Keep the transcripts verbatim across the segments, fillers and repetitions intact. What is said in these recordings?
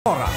Oras.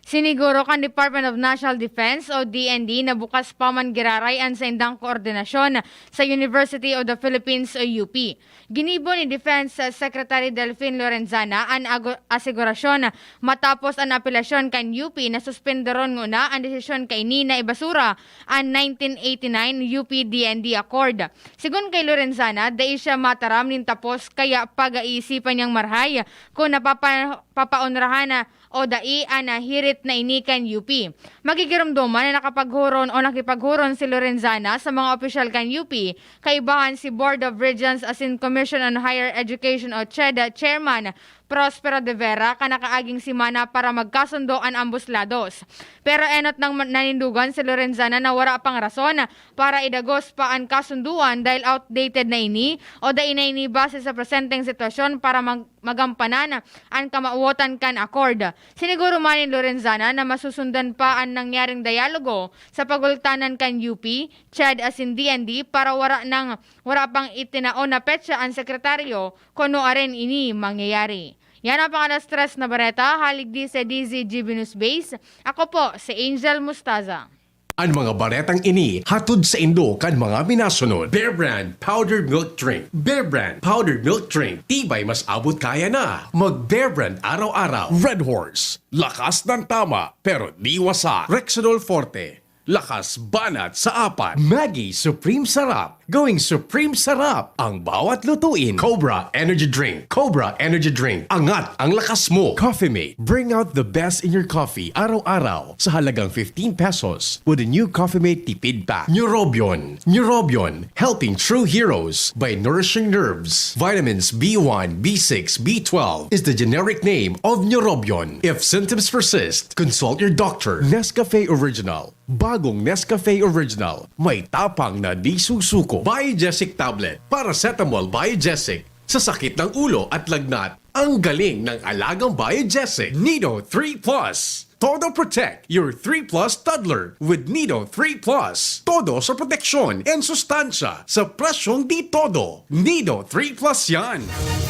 Siniguro kan Department of National Defense o D N D na bukas pa man giraray an saindang koordinasyon sa University of the Philippines o U P. Ginibo ni Defense Secretary Delfin Lorenzana an ago-, asigurasyon matapos an apelasyon kan U P na suspenderon nguna an desisyon kaini na ibasura an nineteen eighty-nine U P D N D Accord. Sigon kay Lorenzana, dai siya mataram nin tapos kaya pag-iisipan niyang marahay kun napapa-, papaonrahan na o dai an hirit na ini kan U P. Magigiromdoman na nakapaghuron o nakipaghuron si Lorenzana sa mga opisyal kan U P, kaibahan si Board of Regents asin Commission on Higher Education o CHED Chairman Prospero de Vera kan nakaaging semana para magkasundo an ambos lados. Pero enot nang ma-, nanindogan si Lorenzana na wara pang rason para idagos pa an kasunduan dahil outdated na ini o dai na ini base sa presenteng sitwasyon para mag-, magampanan an kamawotan kan accord. Siniguro man ni Lorenzana na masusundan pa an nangyaring dialogo sa pagultanan kan U P, CHED asin D N D para wara nang, wara pang itinao na petsa an sekretaryo kun nuarin ini mangyayari. Yan ang pang-alas tres na bareta, hali digdi sa D Z G B News Base. Ako po si Angel Mustaza. An mga baretang ini hatod saindo kan mga minasunod: Bear Brand Powdered Milk Drink. Bear Brand Powdered Milk Drink. Tibay mas abot kaya na. Mag Bear Brand araw-araw. Red Horse. Lakas ng tama, pero di wasak. Rexidol Forte. Lakas banat sa apat. Maggi Supreme Sarap. Going Supreme Sarap ang bawat lutuin. Cobra Energy Drink. Cobra Energy Drink. Angat ang lakas mo. Coffee Mate. Bring out the best in your coffee araw-araw sa halagang fifteen pesos with the new Coffee Mate Tipid Pack. Neurobion. Neurobion. Helping true heroes by nourishing nerves. Vitamins B one, B six, B twelve is the generic name of Neurobion. If symptoms persist, consult your doctor. Nescafe Original. Bagong Nescafe Original. May tapang na di susuko. Biogesic Tablet. Paracetamol Biogesic. Sa sakit ng ulo at lagnat, ang galing ng alagang Biogesic. Nido three plus. Todo protect your three plus toddler with Nido three plus. Todo sa proteksyon and sustansya sa presyong di todo. Nido three plus yan.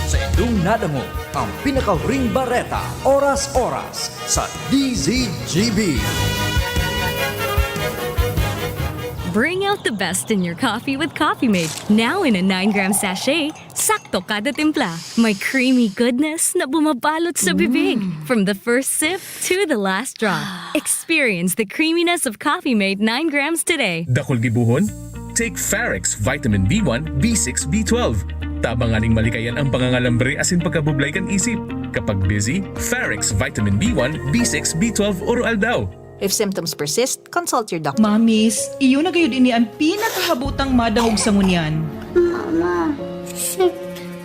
Sa inyong nadangog ang pinakahuring bareta, oras-oras, sa D Z G B. Bring out the best in your coffee with Coffee Mate. Now in a nine gram sachet, sakto kada timpla. May creamy goodness na bumabalot sa bibig. From the first sip to the last drop. Experience the creaminess of Coffee Mate nine grams today. Dakul gibohon? Take Farex Vitamin B one, B six, B twelve. Tabang nganing malikayan ang pangangalambre asin pagkabublay kan isip. Kapag busy, Farex Vitamin B one, B six, B twelve oro-aldaw. If symptoms persist, consult your doctor. Mamis, iyo na gayud ini an pinakahabotang madangog sa ngunyan. Mama, sick.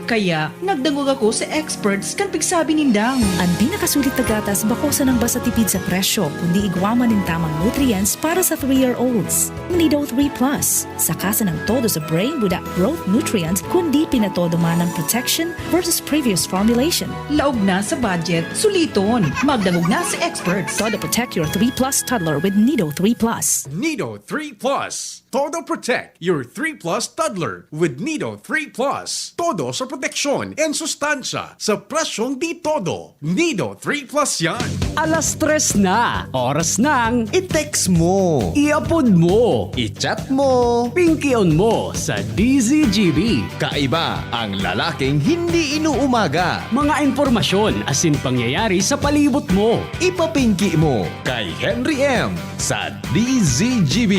Kaya, nagdangog ako sa experts kan pigsabi nindang. An pinakasulit na gatas bako sanang basta tipid sa presyo, kundi igwa man nin tamang nutrients para sa three-year-olds. Nido three plus. Saka sanang todo sa brain with that growth nutrient, kundi pinatodo man ang protection versus previous formulation. Laog na sa budget, suliton. Magdangog na sa experts. Todo protect your three plus toddler with Nido three plus. Nido three plus. Todo protect your three plus toddler with Nido three plus. Todo sa proteksyon and sustansya sa presyong di todo. Nido three plus yan. Alas tres na. Oras nang i-text mo, i-apod mo, i-chat mo, pingkion mo sa D Z G B. Kaiba ang lalaking hindi inuumaga. Mga impormasyon asin pangyayari sa palibot mo. Ipapingki mo kay Henry M sa D Z G B.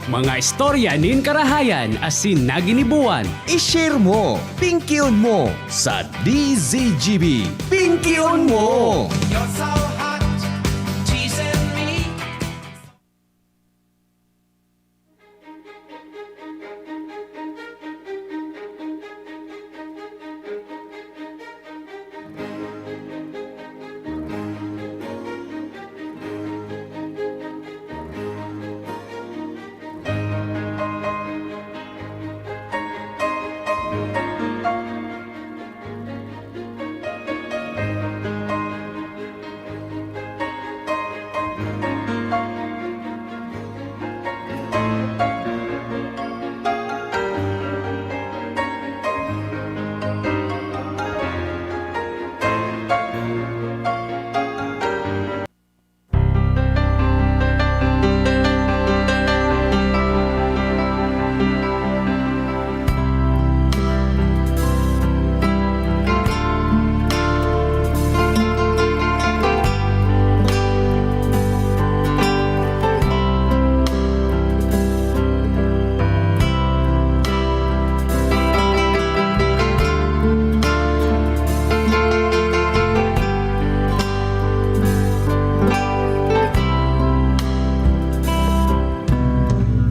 Mga istorya nin karahayan asin naginibuan. I-share mo, pingkion mo sa D Z G B. Pingkion mo! You're so hot, teasing me.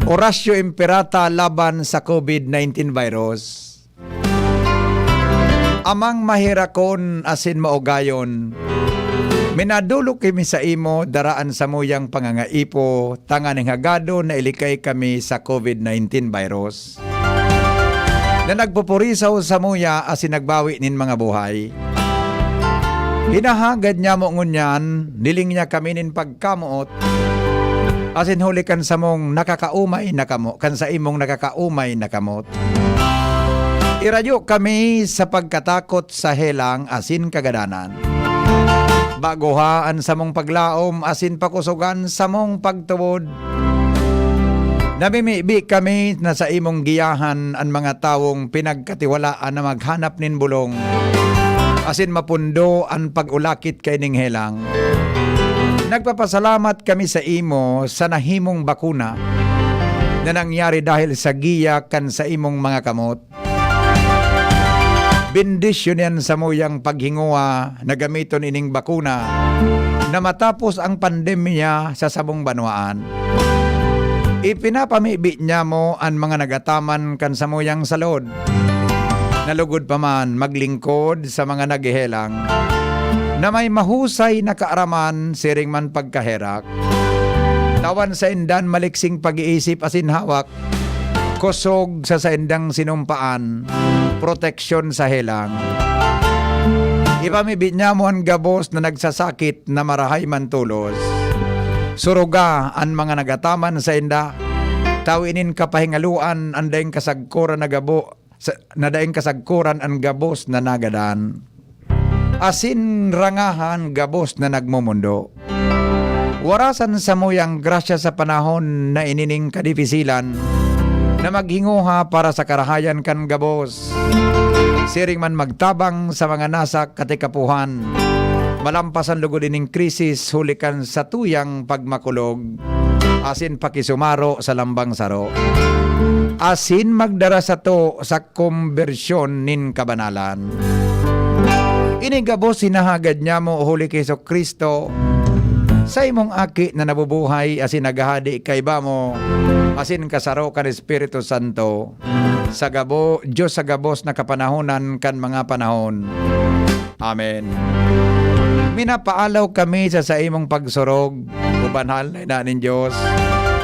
Horacio Imperata laban sa COVID nineteen virus. Amang maherakon asin maugayon, minadolok kami saimo, dara an samuyang pangangaipo, tanganing hagadon na ilikay kami sa COVID nineteen virus na nagpupurisaw samuya asin nagbawi nin mga buhay. Hinahagad nyamo ngunyan, niling niya kami nin pagkamoot, asin huli kan samong nakakaumay na kamo, kan saimong nakakaumay na kamot. Irayo kami sa pagkatakot sa helang asin kagadanan. Baguha an samong paglaom asin pakosogan samong pagtubod. Namimibi kami na saimong giyahan an mga tawong pinagkatiwalaan na maghanap nin bolong, asin mapundo an pag-ulakit kaining helang. Nagpapasalamat kami saimo sa nahimong bakuna na nangyari dahil sa giya kan saimong mga kamot. Bendisyonan samuyang paghingowa na gamiton ining bakuna na matapos ang pandemya sa samong banwaan. Ipinapamibi nyamo an mga nagataman kan samuyang salod, na lugod pa man maglingkod sa mga naghehelang, na may mahusay na kaaraman siring man pagkaherak. Tawan saindan maliksing pag-iisip asin hawak, kosog sa saindang sinumpaan, proteksyon sa helang. Ipamibi nyamo an gabos na nagsasakit na marahay man tolos. Suruga an mga nagataman sainda. Tawi nin kapahingaloan an daing kasagkoran na gabo, sa, na daing kasagkoran an gabos na nagadan, asin rangahan gabos na nagmomondo. Warasan samuyang grasya sa panahon na inining kadifisilan, na maghinguha para sa karahayan kan gabos, siring man magtabang sa mga nasa katikapohan, malampas an lugod ining krisis huli kan satuyang pagmakulog asin pakisumaro sa lambang saro, asin magdara sato sa kombersyon nin kabanalan. Ini gabos hinahagad nyamo huli ki Jesu-Cristo, saimong Aki na nabubuhay asin naghahade kaiba mo, asin kasaro kan Espiritu Santo, sa gabo, Dios sa gabos na kapanahonan kan mga panahon. Amen. Minapaalaw kami sa saimong pagsurog, o banal na Ina nin Dios.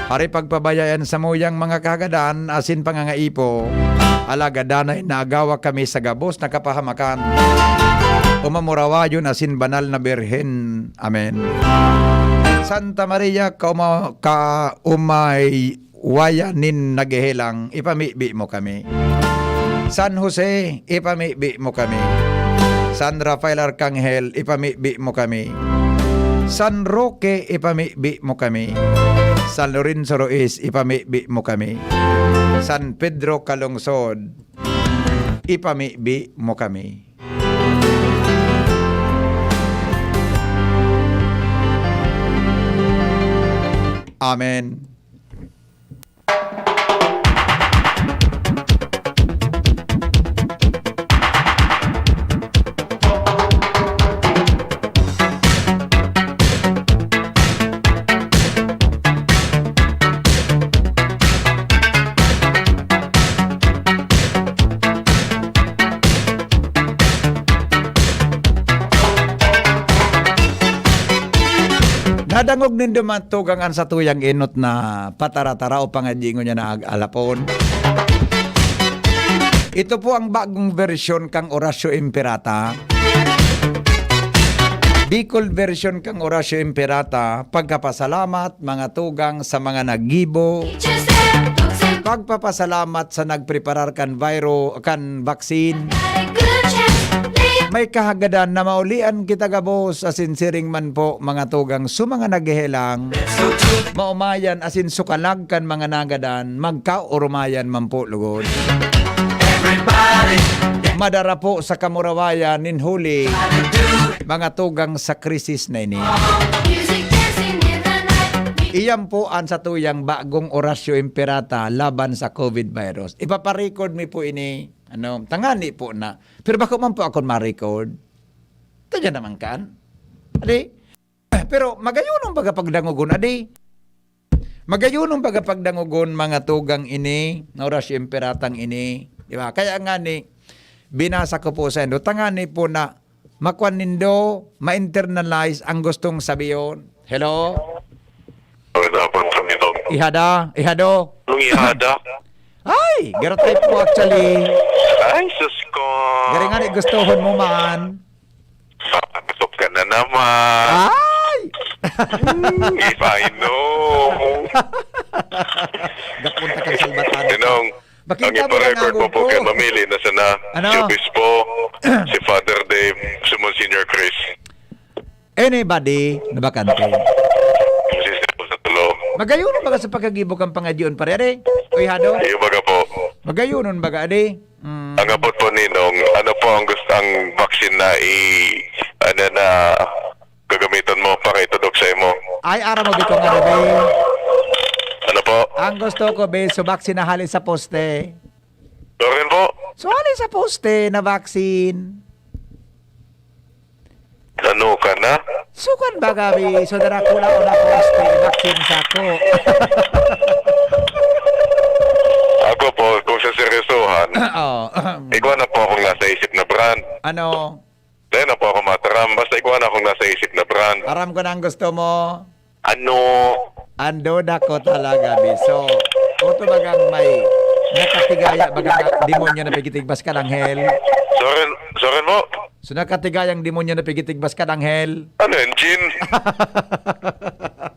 Hari, pagpabayayan samuyang mga kahagadan asin pangangaipo, alagad danay naagawa kami sa gabos na kapahamakan, o mamurawayon asin banal na Birhen. Amen. Santa Maria, kauma-, kaumay waya nin naghehelang, ipamibi mo kami. San Jose, ipamibi mo kami. San Rafael Arcangel, ipamibi mo kami. San Roque, ipamibi mo kami. San Lorenzo Ruiz, ipamibi mo kami. San Pedro Calungsod, ipamibi mo kami. Amen. Nadangog nindo man, tugang, an satuyang enot na patara-tara o pangadyi ngunyan na ag-, alapon. Ito po ang bagong bersyon kang Horacio Imperata. Bicol version kang Horacio Imperata, pagkapasalamat, mga tugang, sa mga naggibo. Pagpapasalamat sa nagpreparar kan viro-, kan vaccine. May kahagadan na maulian kita gabos, asin siring man po, mga tugang, sa mga naghehelang, maumayan asin sukalag kan mga nagadan, magkaorumayan man po lugod. Madara po sa kamurawayan nin huli, mga tugang, sa krisis na ini. Iyan po an satuyang bagong Horacio Imperata laban sa COVID virus. Ipaparecord mi po ini, ano, tangani po na. Pero bako man po akon ma-record. Tadya naman kan. Adi, pero magayon ang pagkapandangogon, adi. Magayunon baga pagdangogon mga tugang ini, na orasyo imperatang ini, di ba? Kaya nga ni, binasa ko po sa indo, tangani po na makuan nindo, ma-internalize ang gustong sabiyon. Hello? Magandang hapon sa inyo. Ihada, ihado. Anong ihada? Ay, garo tayo po actually. Ay, sus ko. Gari nga ni gustohon mo man. Papasok ka na naman. Ay! If I know. Gapunta kang salbatan. Sinong, ang Bakit ka ipa-record mo magangawag po ko? Kay Mamili na sana. Ano? Si Obispo, si Father Dave, si Monsignor Chris. Anybody na bakante. Yung sister ko sa tulo. Magayunon baga sa pagkagibo kang pangadyoon, pare, ade? Uy, hado? Iyo baga po. Magayunon baga, ade? Mm. Ang abot po ninong, ano po ang gusto ang vaccine na i ano na gagamitan mo para itudok sa imo? Ay, aram mo, Biko, nga, ade? Ano po? Ang gusto ko, be, subak sinahali sa poste. Sorry po. So, hali sa poste na vaccine. Ano ka na? So, kan baga, be, so, darakula o na poste, vaccine sa ko. Ako po, kung sa seryosohan, Oo. ikaw na po akong nasa isip na brand. Ano? Dahil na po ako mataram, basta ikaw na akong nasa isip na brand. Aram ko na ang gusto mo. Ano? Ang duda ko talaga, be. So, oto bagang may nakatigaya, bagang demonyo na pigitigbas ka, anghel. Sorry, sorry mo. So, nakatigayang demonyo na pigitigbas ka, anghel. Ano yun, Jin?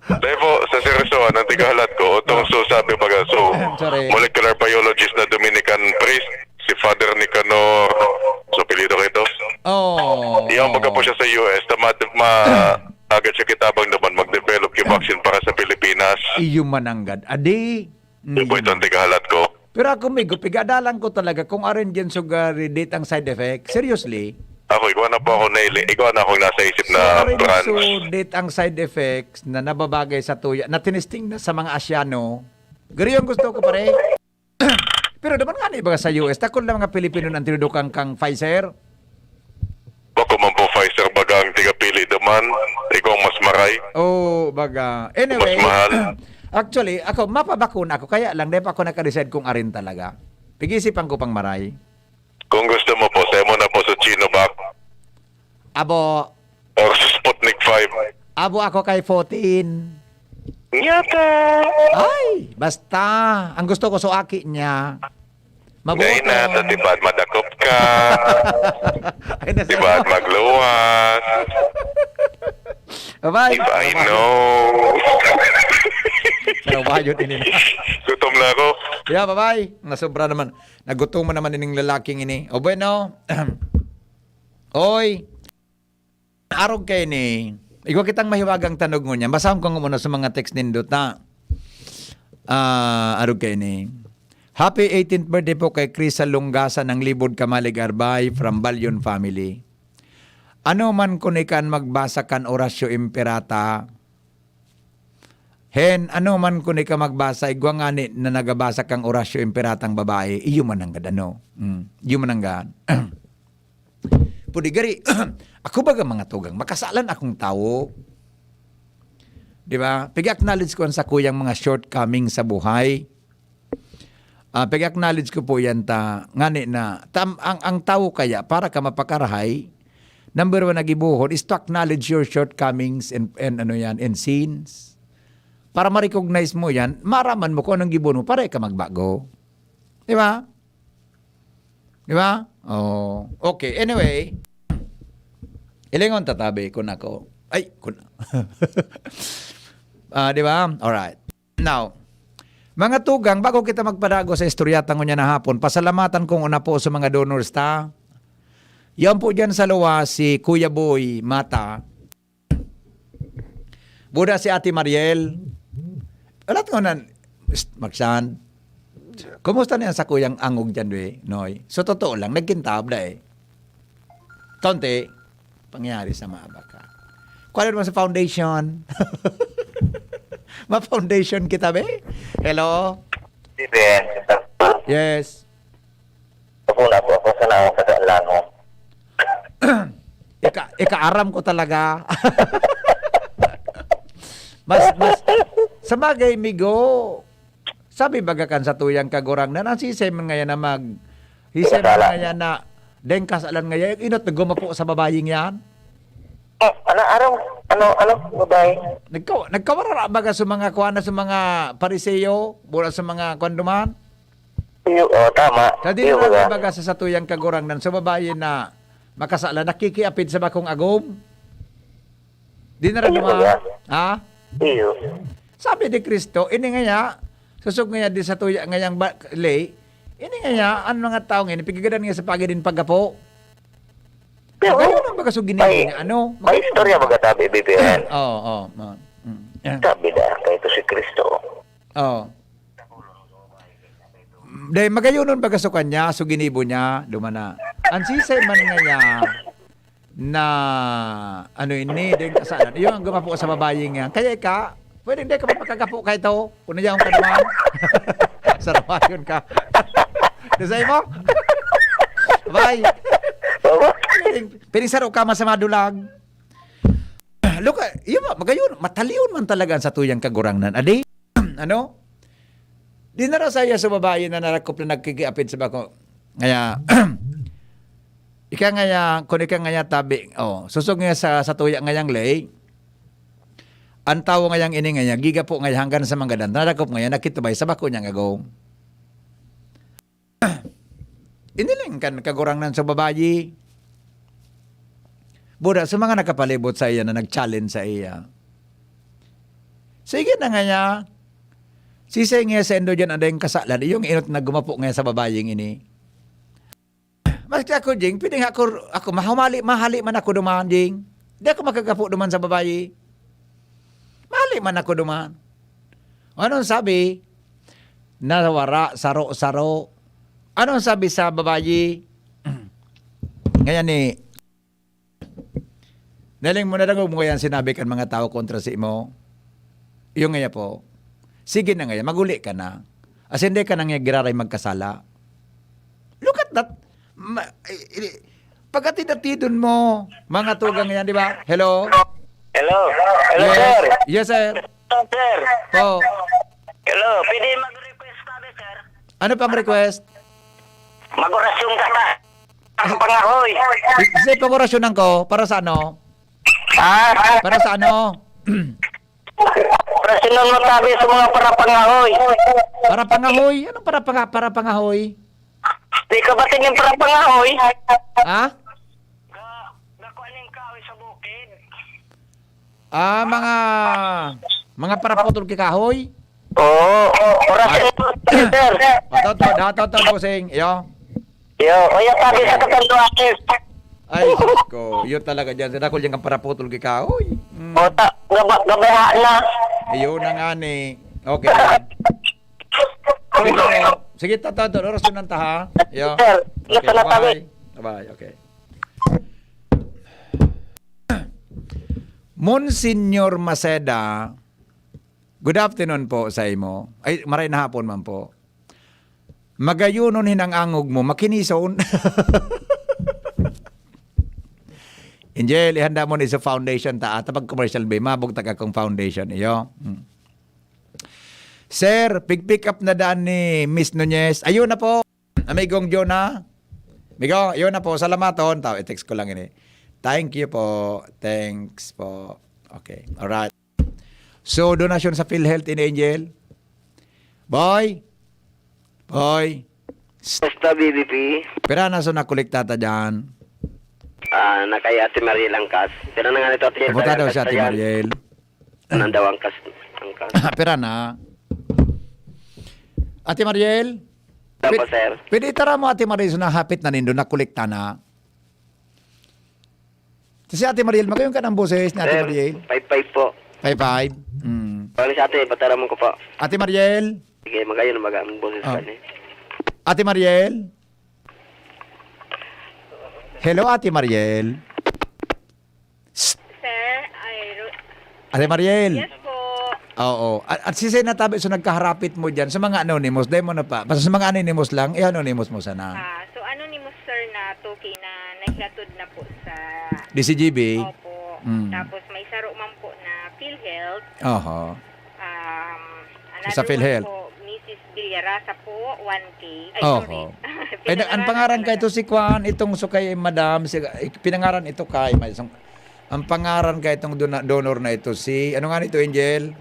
Dahil po, sa seryosohan, ang tigahalat ko, itong so sabi baga, so, Sorry. molecular biologist na Dominican priest, si Father Nicanor, so apelyido ko ito. Oh. Yung baga po siya sa U S, na ma, ma, agad siya kitabang naman mag-develop yung vaccine para sa Pilipinas. Iyo mananggad. Adi. Mm. Yun po itong tigahalat ko. Pero ako, migo, pigadalan ko talaga kung arin dyan sugari date ang side effect. Seriously? Ako, ikaw na po ako naili, ikaw na akong nasa isip na Arin brands. So, date ang side effects na nababagay sa tuya, na tinisting na sa mga Asyano. Gari yung gusto ko, pare. Pero naman nga na iba sa U S, takon lang mga Pilipino na ang tinudukang kang Pfizer. Bako man po Pfizer baga ang tigapili duman, ikaw ang mas maray. Oh, baga. Anyway, Mas mahal. Actually, ako, mapabakuna ako, kaya lang, di pa ako naka-decide kung arin talaga. Pag-isipan ko pang maray. Kung gusto mo po, sa mo na po sa Sinovac Abo, or sa Sputnik five. Abo ako kay fourteen. Nyata! Ay, basta. Ang gusto ko, so aki niya. Mabuto. Dahil na, sa tibad madakop ka. Ay, nasa- Tibad magluwas. Bye-bye. If I know. Pero ba yun, ini na? Gutom na ako. Yeah, bye-bye. Nasobra naman. Nagutom mo naman ining lalaking ini. O bueno. Oy. Arog kay ni. Igwa kitang mahiwagang tanog ngunyan. Basahon ko muna sa mga text nindot, ha. Ah, arog kay ni. Happy eighteenth birthday po kay Chris Salungasa ng Libod Kamalig Arbay from Balyon family. Ano man kun ikan magbasa kan Orasyo Imperata? Hen, ano man kun ika magbasa, igwa ngani na nagabasa kang Orasyo Imperatang babae, iyo man nanggad ano. Mm, iyo man nanggad. Pudi gari, ako baga mga tugang, makasalan akong tawo. Di ba? Pag-acknowledge ko ang sakuyang mga shortcoming sa buhay. Ah, pag-acknowledge ko po yan ta, ngani na, tam, ang, ang tawo kaya, para ka mapakarahay, number one na gibuhon is to acknowledge your shortcomings and, and ano yan, and sins. Para ma-recognize mo yan, maraman mo kung anong gibuhon mo, para ka magbago. Di ba? Di ba? Oh, okay. Anyway, ilingon tatabi ko na ko. Ay, kun Ah, di ba? Alright. Now, mga tugang, bago kita magpadago sa istorya tangon niya na hapon, pasalamatan kong una po sa mga donors ta. Yan po dyan sa luwas, si Kuya Boy Mata. Buda si Ate Mariel. Alat nga nan, psst, magsan. Kumusta na yan sa kuyang angog dyan, we, Noy? So, totoo lang, nagkintab na eh. Kaunti, pangyari sa mga baka. Kuha naman sa foundation. Ma-foundation kita, be? Hello? Steven, Yes. Ako na po, ako sa naong sa Lango. Ika, ikaaram ko talaga. Mas, mas, Sa bagay, migo, sabi baga kan satuyang Kagurangnan, ang sisay man ngayan na mag-, sisay man Kasala. ngayan na deng kasalan ngayan, inot na gumapo sa babayeng yan? Oh, ano, ano, ano, ano, babae? Nagka-, nagkawarara baga sa mga kuwan na sa mga Pariseo, mura sa mga kuwan duman? Iyo, oh, tama. Sa di Iyo, na baga. baga sa satuyang Kagurangnan, sa babae na makasalan, nakikiapid sa bakong agom? Di na rin Iyo, naman. baga. Ha? Iyo. Sabi ni Kristo, ini ngaya, susog ngaya di sa tuya ngayang ba-, lay, ini ngaya, an mga tawo ngini, pigigadan nga sa pagi din paggapo. Pero, Ganun ang baga sa ginibo may, niya, ano? may istorya baga tabi, B P N. Oo, oo, oo. Mm. Yeah. Sabi na, kaya ito si Kristo. Oo. Dahil magayunon baga sa kanya, so ginibo niya, dumana. Ang sisay man ngaya, na ano ini, deng kasalan. Iyo ang gumapo sa babayi nga. Kaya ika, pwedeng di ka magpakagapo ka ito. Kung na yaong ka naman. Sarawayon ka. Dasay mo? Bye. Baba. Pwedeng, pwedeng saro ka, masama dulag. Look, ah, iyo ba, magayon, matalion man talaga ang satuyang Kagurangnan. Adi? Ano? Dinara saiya sa babayi na narakop na nagkikiapid sa bako. Ngaya, ika ngaya, kun ika ngaya tabi, oh, susog ngaya sa, sa tuya ngayang lay, ang tawo ngayang ini ngaya, gigapo ngaya hanggan sa manggadan, narakop ngaya, nakitubay sa bako niyang agom. Iniling kan Kagurangnan sa babayi. Buda sa mga nakapalibot sa iya na nag-challenge sa iya. Sige na nga niya. Sisay nga sa indo dyan, ano yung kasalan? Yung inot na gumapo nga sa babayeng ini. Maski ako, Jing, pwede nga ako, ako, mahumali, mahali man ako duman, Jing. Di ako makagapo duman sa babayi. Mahali man ako duman. Anong sabi? Nawara, saro-saro. Anong sabi sa babayi? Ngayon ni, naling mo, nadangog mo kaya ang sinabi kan mga tao kontra sa imo? Yung ngaya po, sige na ngaya, maguli ka na. As in, di ka na ngaya giraray magkasala. Look at that. Ma-, i-, i-, pagkatid-atidon mo, mga tugang yan, di ba? Hello? Hello? Hello, Yes. sir? Yes, sir. Hello, sir. Po. Hello, pwede mag-request kami, sir? Ano pang request? Mag-orasyon ka na. Ang pangahoy. Sa pangorasyonan ko, para sa ano? Ha? Para sa ano? Orasyonan mo tabi sa mga parapangahoy. Para pangahoy? Anong para panga-, para pangahoy? Di ka ba tingin parapangahoy? Ha? Ga-, gakuha ning kahoy sa bukid. Ah, mga, mga paraputol ki kahoy? Oo, oo. Orasyon Ay. po, sir. Mataw to, dataw to, bossing. Iyo. Yo, kaya sabi sa katandaan, Ay, Diyos ko. Iyo talaga dyan. Sa dakol dyan kang paraputol ki kahoy. Mm. Ota, gaba-, gabaha na. Iyo na nga ni. Okay. Sige, sige, tataw to. Oras yun ang taha. Iyo. Sir, Okay, nasa natabi. bye. Bye, okay. Monsignor Maceda, good afternoon po sa imo. Ay, maray na hapon man po. Magayonon hinang angog mo, makinison. Angel, ihanda mo ni sa foundation ta, ata pag commercial bay, mabugtag akong foundation, iyo. Hmm. Sir, pig-pick up na daan ni Miss Nunez. Ayun na po. Amigong Jonah. Amigo, yun na po. Salamaton. Tao, i-text ko lang ini. Thank you po. Thanks po. Okay. Alright. So, donasyon sa PhilHealth in Angel. Boy. Boy. Basta, B B P. Pira na so nakolekta ta dyan? Ah, na kay Ate Mariel Angkas. Pira na nga nito, Ate Mariel Kamusta daw Angkas si Ate yan? Mariel? Nang daw Angkas, Angkas. Pira na? Ate Mariel? Opo, Pwede, sir. pwede itara mo, Ate Mariel, so nahapit na nindo, nakolekta na. Si Ate Mariel, magayon ka ng boses ni Ate Sir, Mariel? five five po. Five five? Mm. Bali sa ate, patara mo ko po. Ate Mariel? Sige, magayon, maga ang boses Ah. pa ni. Ate Mariel? Hello, Ate Mariel? Sir, ay, ru- Ate Mariel? Yes po. Oo. At, at si Sen Natabe, so nagkaharapit mo dyan sa mga anonymous, dahil mo na pa. Basta sa mga anonymous lang, i-anonymous mo sana. Ah, so anonymous, sir, na two K na naglatod na po sa D C G B? Opo. Mm. Tapos may saro man po na PhilHealth. Oho. Um, Sa PhilHealth. Po, Missus Villarasa po, one K. Ay, Oho. Sorry. Ay, na-, ang pangaran kay ito si Kwan, itong so kay Madam, si, eh, pinangaran ito kay, may isang, ang pangaran kay itong dona-, donor na ito si, ano nga nito, Angel?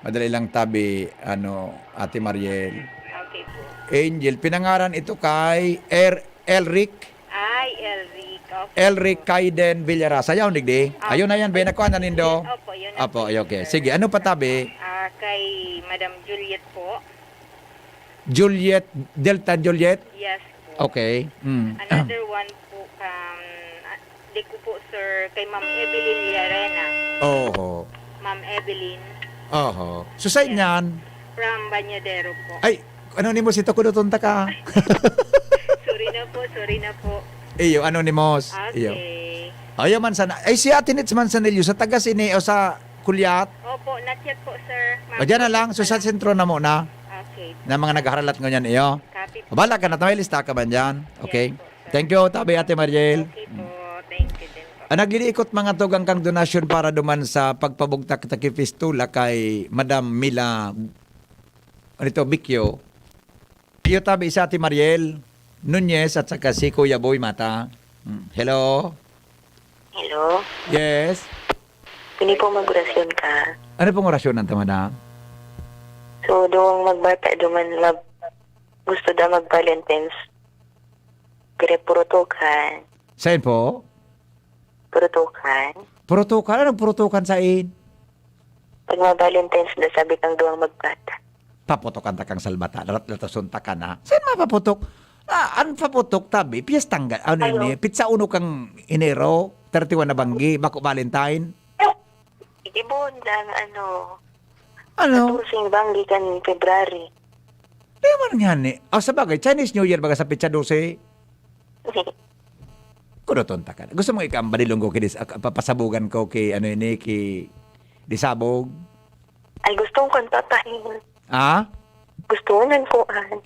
Madali lang tabi, ano, Ate Mariel. Okay po. Angel, pinangaran ito kay Er-, Elric. Ay, Elric. Okay Elric po. Kaiden Villarasa. Yaon, digdi. Ah, Ayun na yan, be. Nakuha na nindo. Opo, yun na Apo, po, ay, okay. sir. Sige, ano pa tabi? Ah, kay Madam Juliet po. Juliet, Delta Juliet? Yes po. Okay. Mm. Another one po, um, ah, di ko po, sir, kay Ma'am Evelyn Llarena. Oho. Ma'am Evelyn. Oho. So, sa Yes. inyan? From Bañadero po. Ay, anonymous ito, kudoton ta ka. Sorry na po, sorry na po. Iyo, anonymous. Iyo. Okay. Ayaw man sana. Ay, si Ate Nits Manzanillo, sa taga sini o sa Kulyat? Opo, not yet po, sir. O, dyan na lang. So, sa sentro na muna. Okay. Na mga nagharalat ngunyan, iyo. Copy po. Bala ka na, may lista ka man dyan. Okay. Yes po, sir. Thank you, tabi, Ate Mariel. Okay po. Thank you din po. Ang nagliliikot mga tugang kang donasyon para duman sa pagpabugtak-taki fistula kay Madam Mila, ano ito, Bikyo. Iyo tabi si Ate Mariel Nunez at saka si Kuya Boy Mata. Mm, hello? Hello? Yes? Pwede po mag-orasyon ka? Ano pong orasyon ang tama na? So, doon magbata, duman mag-, gusto daw mag-Valentine's. Pero purutukan. Saan po? Purutukan. Purutukan? Anong purutukan sa in? Pag ma-Valentine's na, sabi kang duwang magbata. Paputokan ta kang salbata. Rat-, latason ta ka na. Saan mapaputok? Ah, ang paputok, tabi, piyestang ga-, ano Ano? ini? Pitsa uno kang Enero, thirty-one na banggi, bako Valentine. Ibon lang, ano, Ano? Katorse banggi kan February. Di man nga ni. Ah, sa bagay, Chinese New Year baga sa pitsa dose. Kudoton ta ka. Gusto mo ikaw ang balilonggo ki Dis-, ah, papasabugan ko ki, ano ini, ki Disabog? Ay, gusto ko ang tatahin. Ha? Gusto ko ng kuan.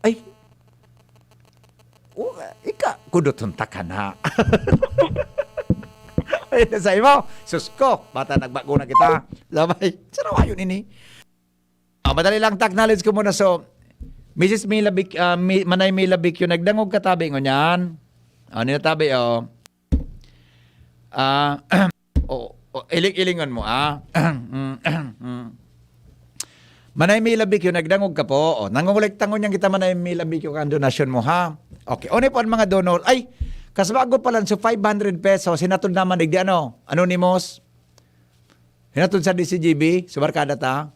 Ay. O, ika, kudoton ta ka na. Ay, sa imo. Sus ko, bata nagbago na kita. Labay. Sarawayon ini. Ah, madali lang, ta-acknowledge ko muna. So, Missus Mila Bic-, ah, Mi-, Manay Mila Bicchio, nagdangog ka tabi ngunyan. Ah, nina tabi, oh. Ah, oh, oh, iling-ilingon mo, ah. Mm, mm. Manay Mila Bicchio, nagdangog ka po. Oh, nangongolekta ngunyan kita, Manay Mila Bicchio, kan donasyon mo, ha? Okay, ano po ang mga donor? Ay, kasbago pa lang, so five hundred pesos, hinatod naman, digdi ano? Anonymous? Hinatod sa D C G B, sa barkada ta.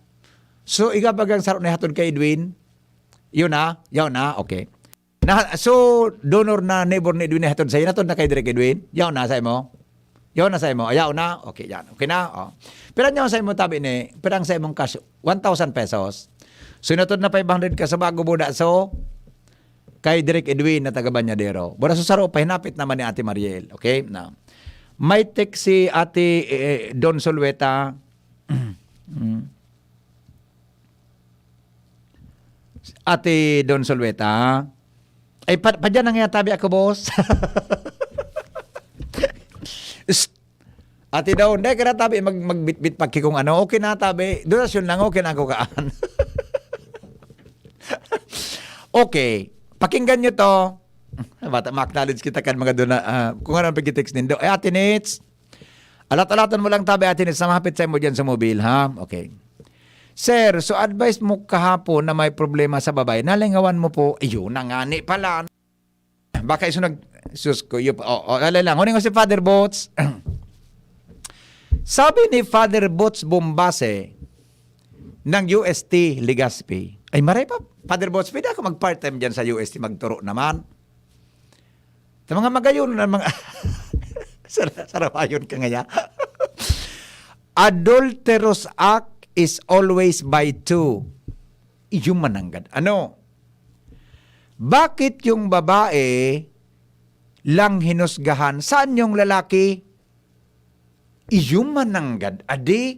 So, iga bagang saro na hatod kay Edwin? Yun na? Yaw na? Okay. Na, so, donor na neighbor ni Edwin na hatod sa'yo. Hinatod na kay Direk Edwin? Yaw na sa imo? Yaw na sa imo? Ayaw na? Okay, yan. Okay na? Oh. Pero yaw sa imo tabi ni, pero ang sa imong cash, one thousand pesos. So, hinatod na five hundred ka sa bago buda. So, kay Direk Edwin na taga Bañadero. Buda sa saro, pahinapit naman ni Ate Mariel. Okay? Na. May text si Ate, eh, Don Solweta. Mm. Ate Don Solweta. Ay, pa, pa dyan ang yatabi ako, boss. Psst. Ate Don, dahil ka na tabi, mag, magbitbit pa ki kung ano. Okay na, tabi. Donasyon lang, okay na ako kaan. Okay. Pakinggan nyo to. Bata, ma-acknowledge kita kan mga dona-, ah, kung ano ang pag-text nindo. Eh, Ate Nits, alat-alatan mo lang tabi, Ate Nits, sa mahapit sa imo dyan sa mobil, ha? Okay. Sir, so advice mo kahapon na may problema sa babae, nalingawan mo po, ayun na nga ni pala. Baka iso nag-, sus ko, yup-, oh, oh, alay lang. Huning ko si Father Bots. Sabi ni Father Bots Bombase ng U S T Legazpi, ay, maray pa, Father Bots, pwede ako mag-part-time dyan sa U S T, magturo naman. Sa mga magayon na mga, sar-, sarawayon ka ngaya. Adulterous act is always by two. Iyo mananggad. Ano? Bakit yung babae lang hinusgahan? Saan yung lalaki? Iyo mananggad. Adi?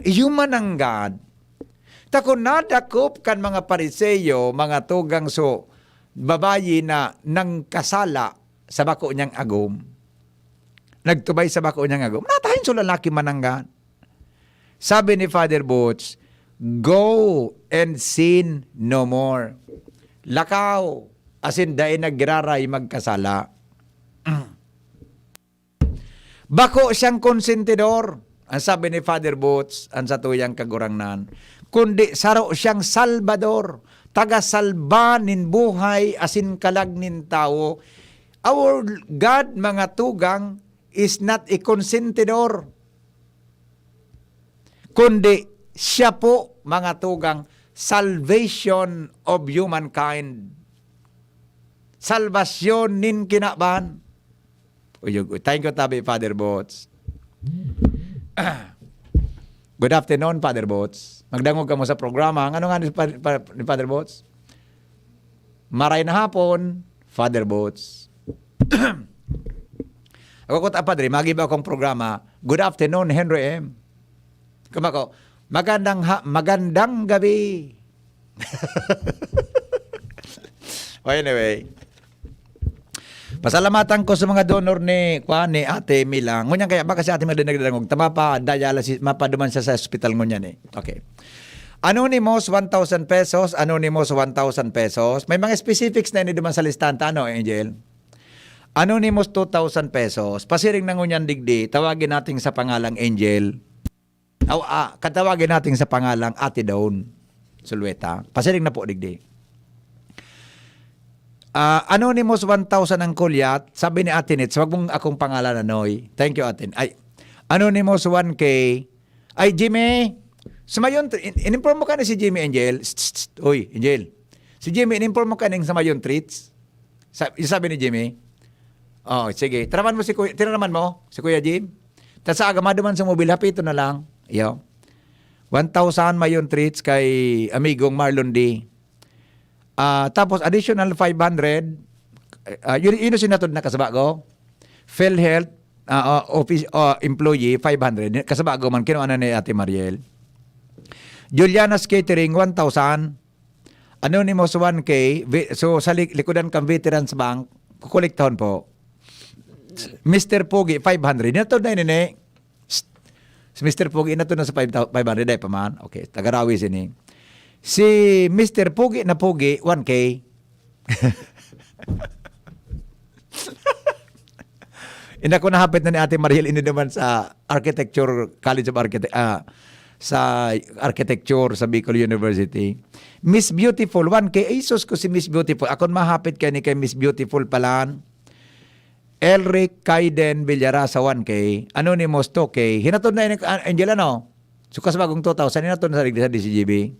Iyo mananggad. Ta kun nadakop kan mga Pariseo, mga tugang so, babayi na nangkasala sa bako niyang agom, nagtubay sa bako niyang agom, natahin so lalaki mananggad. Sabi ni Father Butch, "Go and sin no more." Lakaw, asin dai na giraray magkasala. Bako siyang konsentidor, an sabi ni Father Boots, an satuyang Kagurangnan, kundi saro siyang Salbador, tagasalba nin buhay asin kalag nin tawo. Our God, mga tugang, is not a konsentidor, kundi siya po, mga tugang, salvation of humankind. Salbasyon nin kinaban. Uyog, uy. Thank you tabi, Father Boots. Good afternoon, Father Boots. Magdangog kamo sa programa. Ano nga ni Pa-, Pa-, ni Father Boots? Maray na hapon, Father Boots. Ako ko ta, Padre, magibo akong programa. Good afternoon, Henry M. Kama ko, "Magandang ha-, magandang gabi." Oh, anyway. Pasalamatan ko sa mga donor ni, kwa, ni Ate Mila. Ngunyan kaya baka si Ate Mila nagdadangog. Tama pa, dialysis, mapaduman siya sa hospital ngunyan eh. Okay. Anonymous, one thousand pesos. Anonymous, one thousand pesos. May mga specifics na ini duman sa listahan ta, ano, Angel? Anonymous, two thousand pesos. Pasiring na ngunyan digdi, tawagin natin sa pangalang Angel. Aw, ah, katawagin natin sa pangalang Ate Dawn Sulueta. Pasiring na po digdi. Ah, Anonymous, one thousand ang kulyat. Sabi ni Ate Nits, "Wag mong akong pangalan, Anoy." Thank you, Ate. Ay, Anonymous, one K. Ay, Jimmy, sa Mayon, in-, in-inform mo ka na si Jimmy, Angel? Tst, tst, tst. Uy, Angel. Si Jimmy, in-inform mo ka ning sa Mayon Treats? Sa, yung sabi ni Jimmy? Oh, sige. Tiraman mo si Kuya, tiraman mo si Kuya Jim? Ta sa aga, maduman sa mobile, hapito na lang. Iyo. One thousand Mayon Treats kay amigong Marlon D. Ah, tapos additional five hundred, ah, yun, yun yung sinatod na kasabago. PhilHealth, ah, ah, office, ah, employee, five hundred. Kasabago man, kinuha na ni Ate Mariel. Juliana's Catering, one thousand. Anonymous, one K. Ve-, so, sa li-, likodan kang Veterans Bank, kukolektahon po. Mister Pogi, five hundred. Natod na ini, eh. Psst. Si Mister Pogi, natod na sa five thou-, five hundred, ay pa man. Okay, tagarawi sini. Si Mister Pogi na Pogi, one K. Inako nahapit na ni Ate Mariel, ini naman sa Architecture, College of Architect-, ah, sa Architecture sa Bicol University. Miss Beautiful, one K. Ay, sus ko si Miss Beautiful. Akon mahapit kay ni kay Miss Beautiful palan. Elric Kaiden Villarasa, one K. Anonymous, two K. Hinatod na ini, ah, Angel, ano? So, kasabagong two thousand, hinatod na sa digdi sa D C G B.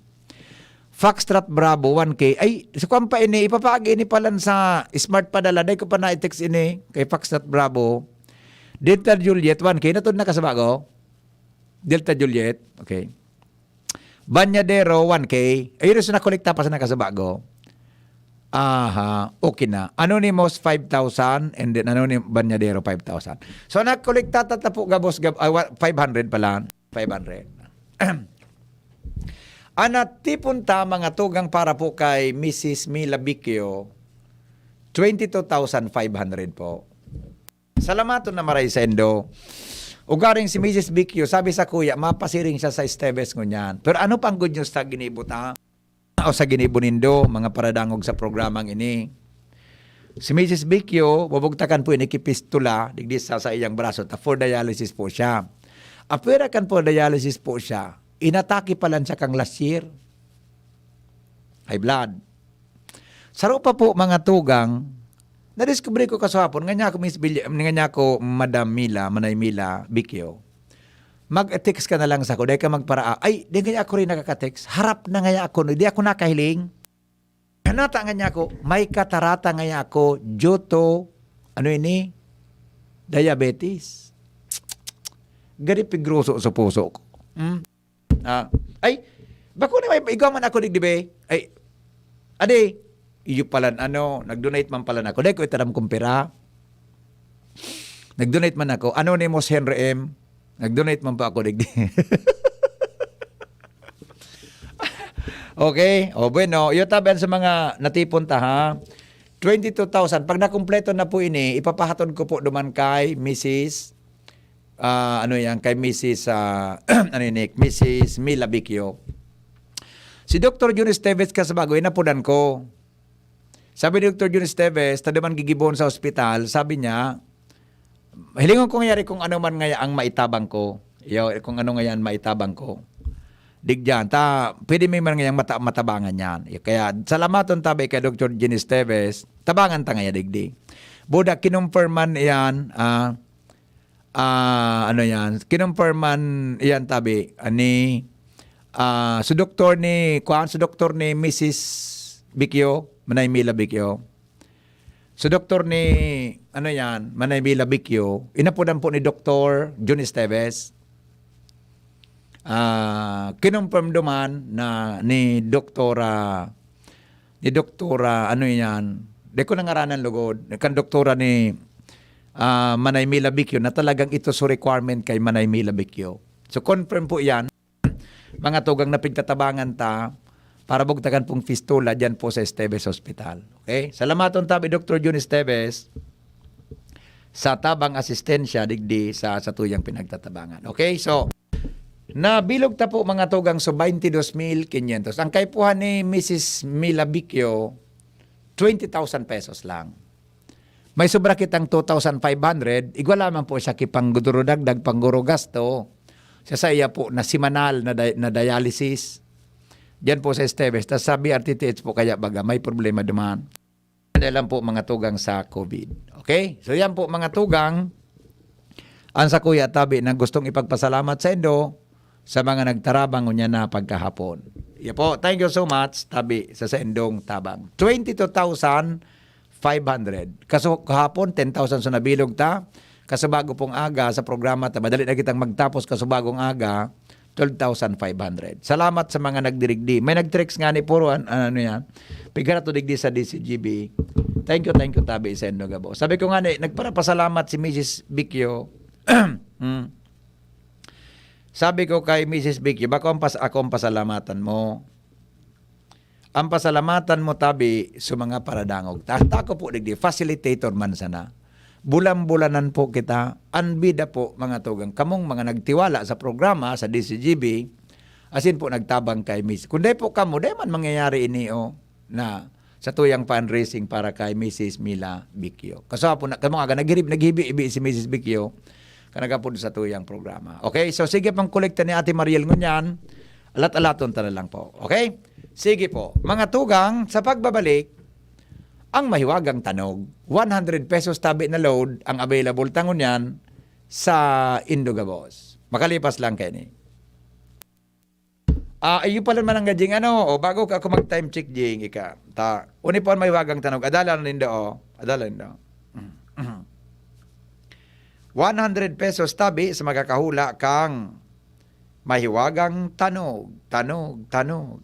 Foxtrot Bravo, one K. Ay, sa kwan pa ini, ipapaagi ini palan sa smart padala. Dai ko pa na-text ini kay Foxtrot Bravo. Delta Juliet, one K. Natod na kasabago? Delta Juliet. Okay. Banyadero, one K. Ayun, so nakolekta pa sa nakasabago. Aha, okay na. Anonymous, five thousand, and then Anonym-, Banyadero, five thousand. So, nakolekta tatapo gabos, gab-, ah, wa-, five hundred pala. Five hundred. Ang natipon ta, mga tugang, para po kay Missus Mila Bicchio, twenty-two thousand five hundred po. Salamaton na maray saindo. Ugaring si Missus Bicchio, sabi sa kuya, mapasiring siya sa Esteves ngunyan. Pero ano pang good news ta ginibo ta? O sa ginibo nindo, mga paradangog sa programang ini. Si Missus Bicchio, bubugtakan po ini ki pistola, digdi sa, sa iyang braso, ta for dialysis po siya. Apwera kan for dialysis po siya, inatake pa lang siya kang last year. High blood. Saro pa po, mga tugang, nadiskubre ko kaswapon, nga niya ako, Miss Bilya-, nga niya ako, Madam Mila, Manay Mila, Bicchio. Mag-text ka na lang sa ako, dahil ka magpara-, ay, di nga ako rin nakaka-text. Harap na nga ako, no? Di ako nakahiling. Nata nga niya ako, may katarata nga ako, due to, ano ini? Diabetes. Gari pigroso sa puso ko. Hmm? Ah, ay, bako na may igwa man ako digdi be. Ay, ade, iyo palan ano, nag-donate man palan ako. Dai ko itaram kung pira. Nag-donate man ako. Anonymous Henry M. Nag-donate man pa ako digdi. Okay. O, bueno. Iyo tabi sa mga natipon ta, ha. Twenty-two thousand. Pag nakumpleto na po ini, ipapahatod ko po duman kay Missus, ah, ano yan, kay Missus, ah, ano yun, Nick? Missus Mila Bicchio. Si Doktor Jun Esteves, kasubago, inapodan ko. Sabi ni Doktor Jun Esteves, ta duman gigibon sa ospital, sabi niya, "Hilingon ko ngayari kung ano man ngaya ang maitabang ko." Yo, kung ano ngaya ang maitabang ko. Digdiyan, ta, pwede may man ngayang mata-, matabangan yan. Yo, kaya salamaton tabi kay Doktor Jun Esteves, tabangan ta ngaya digdi. Buda, kinumperman yan, ah, ah, ano yan, kinumperman yan tabi, ah, ni, ah, so doktor ni, kuan, so doktor ni Misis Bikyo, Manay Mila Bikyo. So doktor ni, ano yan, Manay Mila Bikyo, inapodan po ni Doktor Jun Esteves. Ah, kinumperm duman na ni Doktora, ni Doktora, ano yan, di ko nangaranan lugod, kan doktora ni, ah, Manay Mila Bikyo na talagang ito so requirement kay Manay Mila Bikyo. So confirm po yan, mga tugang na pigtatabangan ta para bugtakan pong fistula diyan po sa Esteves Hospital. Okay? Salamaton tabi, Doktor Jun Esteves, sa tabang asistensya digdi sa satuyang pinagtatabangan. Okay? So, nabilog ta po, mga tugang, so twenty-two mil quinientos. Ang kaipuhan ni Misis Mila Bikyo, twenty thousand pesos lang. May sobra kitang two thousand five hundred, igwa lamang po siya ki pangdurudagdag, pangguro gasto sa saiya po na semanal na di-, na dialysis. Diyan po sa Esteves, tas sa B R T T H po kaya baga may problema duman. Dahil lang po, mga tugang, sa COVID. Okay? So yan po, mga tugang, ang sa kuya tabi na gustong ipagpasalamat sa indo sa mga nagtarabang unya na pagkahapon. Iya po, thank you so much, tabi sa saindong tabang. Twenty-two thousand five hundred. Kaso kahapon, ten thousand so nabilog ta. Kaso bago pong aga sa programa ta, madali na kitang magtapos kaso bagong aga, twelve thousand five hundred. Salamat sa mga nagdirigdi. May nag-text nga ni puro an-, ano yan. Pigara to digdi sa D C G B. Thank you, thank you, tabi sa indo gabo. Sabi ko nga ni, nagparapasalamat si Misis Bikyo. Hmm. Sabi ko kay Misis Bikyo, "Bako ang pas-, ako ang pasalamatan mo." Ang pasalamatan mo tabi sa mga paradangog. Ta-, tako po digdi, facilitator man sana. Bulan-bulanan po kita, an bida po, mga tugang. Kamong mga nagtiwala sa programa sa D C G B, asin po nagtabang kay Miss. Kung dai po kamo, dai man mangyayari ini, oh, na sa tuyang fundraising para kay Missus Mila Bikyo. Kaso po na, kamo aga, naghirib-, naghibi-ibi si Missus Bikyo, kanagapod sa tuyang programa. Okay, so sige pang kolekta ni Ate Mariel ngunyan. Alat-alaton ta na lang po. Okay? Sige po. Mga tugang, sa pagbabalik, ang mahiwagang tanog, one hundred pesos tabi na load ang available ta ngunyan sa Indogabos. Makalipas lang kaini. Ah, iyo pala man ang gajing ano, o bago ka ako mag-time check, jing, ika. Ta, uni po ang mahiwagang tanog. Adala na nindo, oh. Adala nindo. One hundred pesos tabi sa makakahula kang mahiwagang tanog, tanog, tanog.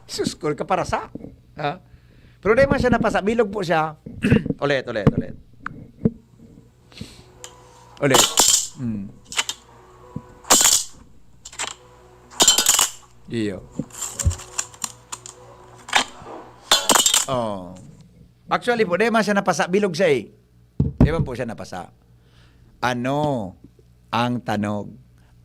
Sus, kul ka para sa, ha? Pero di man siya napasa, bilog po siya. Ulit, ulit, ulit. Ulit. Hmm. Iyo. Oh. Actually po, di man siya napasa, bilog siya eh. Di man po siya napasa. Ano ang tanog?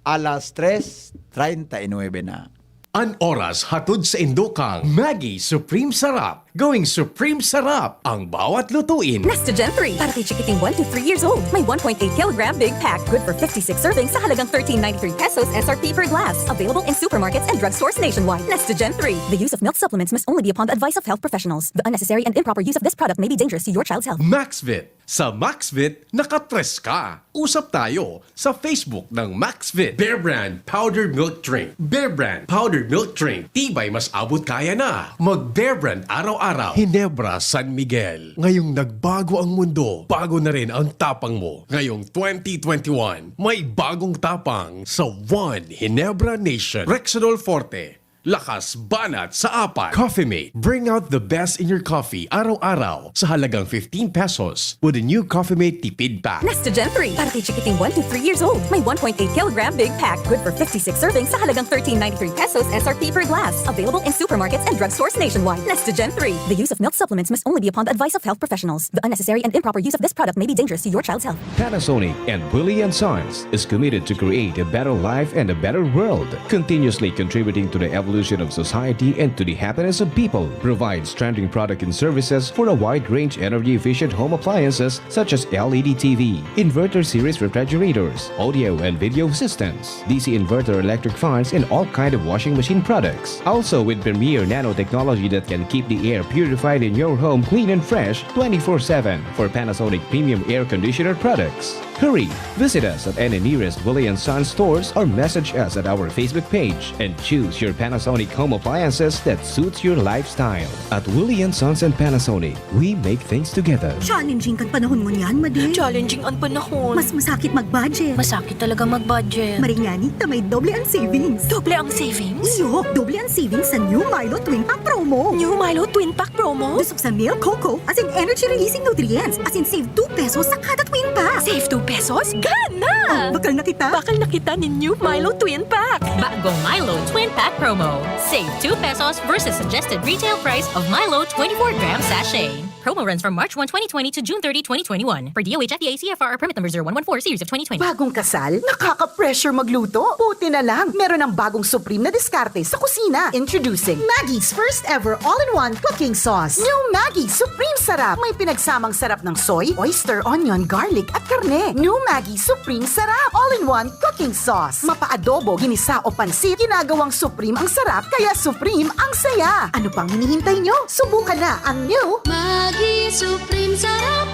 Alas tres treinta y nueve na. An oras hatod sa indo kang Maggi Supreme Sarap. Going Supreme Sarap ang bawat lutuin. Nestogen three para kay chikiting one to three years old. May one point eight kilogram big pack. Good for fifty-six servings sa halagang thirteen ninety-three pesos S R P per glass. Available in supermarkets and drugstores nationwide. Nestogen three. The use of milk supplements must only be upon the advice of health professionals. The unnecessary and improper use of this product may be dangerous to your child's health. Maxvit. Sa Maxvit, nakatres ka. Usap tayo sa Facebook ng Maxvit. Bear Brand Powdered Milk Drink. Bear Brand Powdered Milk Drink. Tibay mas abot kaya na. Mag Bear Brand araw-araw. Ginebra San Miguel. Ngayong nagbago ang mundo, bago na rin ang tapang mo. Ngayong twenty twenty-one, may bagong tapang sa One Ginebra Nation. Rexidol Forte. Lakas banat sa apat. Coffee Mate. Bring out the best in your coffee araw-araw sa halagang fifteen pesos with the new Coffee Mate Tipid Pack. Nestogen three, para kay chikiting one to three years old. May one point eight kilogram big pack. Good for fifty-six servings sa halagang thirteen ninety-three pesos S R P per glass. Available in supermarkets and drugstores nationwide. Nestogen three. The use of milk supplements must only be upon the advice of health professionals. The unnecessary and improper use of this product may be dangerous to your child's health. Panasonic and Willie and Sons is committed to create a better life and a better world, continuously contributing to the evolution of society and to the happiness of people. Provides trending product and services for a wide range energy-efficient home appliances such as L E D T V, inverter series refrigerators, audio and video systems, D C inverter electric fans, and all kind of washing machine products. Also with premier nanotechnology that can keep the air purified in your home clean and fresh twenty-four seven for Panasonic premium air conditioner products. Hurry! Visit us at any nearest Willie and Sons stores or message us at our Facebook page and choose your Panasonic home appliances that suits your lifestyle. At Willie and Sons and Panasonic, we make things together. Challenging kan panahon ngunyan, Madi. Challenging ang panahon. Mas masakit mag-budget. Masakit talaga mag-budget. Maringani, ta may doble ang savings. Doble ang savings? Iyo, doble ang savings sa new Milo Twin Pack promo. New Milo Twin Pack promo? Busog sa milk, cocoa, as in energy-releasing nutrients, as in save two pesos sa kada twin pack. Save two pesos? Gana! Bakal na kita. Bakal na kita nin new Milo Twin Pack. Bagong Milo Twin Pack Promo. Save two pesos versus suggested retail price of Milo twenty-four gram sachet. Promo runs from March one, twenty twenty to June thirty, twenty twenty-one. Per D O H F D A C F R or permit number zero one one four series of twenty twenty. Bagong kasal? Nakaka-pressure magluto? Buti na lang, meron ng bagong supreme na diskarte sa kusina. Introducing Maggie's first ever all-in-one cooking sauce. New Maggie Supreme Sarap. May pinagsamang sarap ng soy, oyster, onion, garlic at karne. New Maggie Supreme Sarap. All-in-one cooking sauce. Mapa-adobo, ginisa o pansit, ginagawang supreme ang sarap, kaya supreme ang saya. Ano pang hinihintay nyo? Subukan na ang new Maggi Supreme Sarap.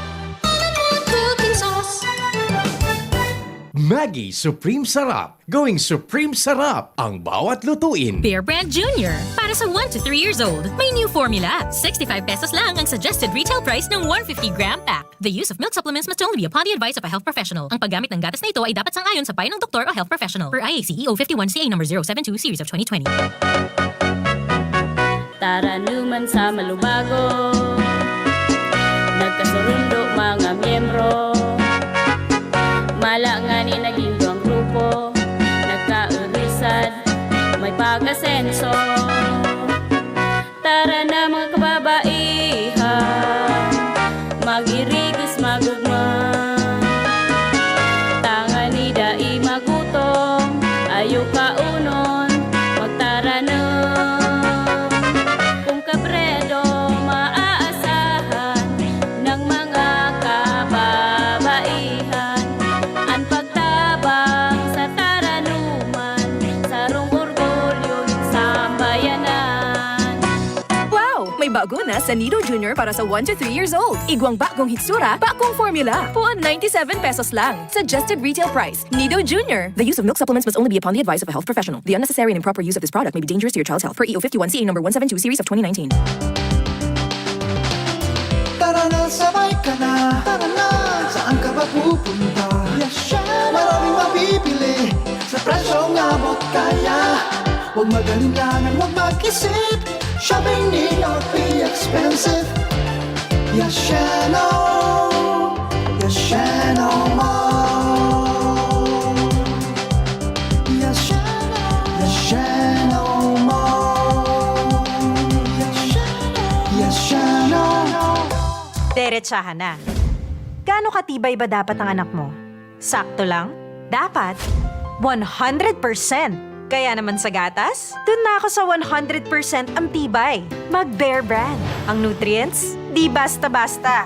All-in-one cooking sauce. Maggi Supreme Sarap. Gawing Supreme Sarap ang bawat lutuin. Bear Brand Junior. Para sa one to three years old, may new formula. Sixty-five pesos lang ang suggested retail price ng one fifty gram pack. The use of milk supplements must only be upon the advice of a health professional. Ang paggamit ng gatas na ito ay dapat sang-ayon sa payo ng doktor o health professional. Per I A C E O fifty-one C A number zero seven two series of twenty twenty. Taranuman sa malubago, nagkasurundo mga miyembro. Mala ngani naging duwang grupo, nagkaurusad, may pag-asenso. Tara na mga kababaihan, mag-irigis magugma. Tangani dai magutom, ayo kaunon, magtaranom. Kung kabredo maaasahan ng mga kababaihan, an pagtabang sa taranuman, sarong orgulyo nin sambayanan. Wow! May bago na sa Nido Junior para sa one to three years old. Igwang bagong hitsura, bagong formula. Puon ninety-seven pesos lang. Suggested retail price. Nido Junior. The use of milk supplements must only be upon the advice of a health professional. The unnecessary and improper use of this product may be dangerous to your child's health. Per E O fifty-one C A number one seven two series of twenty nineteen. Tara na, sabay ka na. Tara na, saan ka ba pupunta? Maraming mabibili sa presyong abot kaya. Huwag mag-alinlangan, huwag mag-isip. Shopping need not be expensive. Yasheno, Yasheno Mall. Yasheno, Yasheno Mall. Yasheno, Yasheno. Deretsahan na. Gaano katibay ba dapat ang anak mo? Sakto lang? Dapat one hundred percent. Kaya naman sa gatas, dun na ako sa one hundred percent ang tibay. Mag Bear Brand. Ang nutrients, di basta-basta.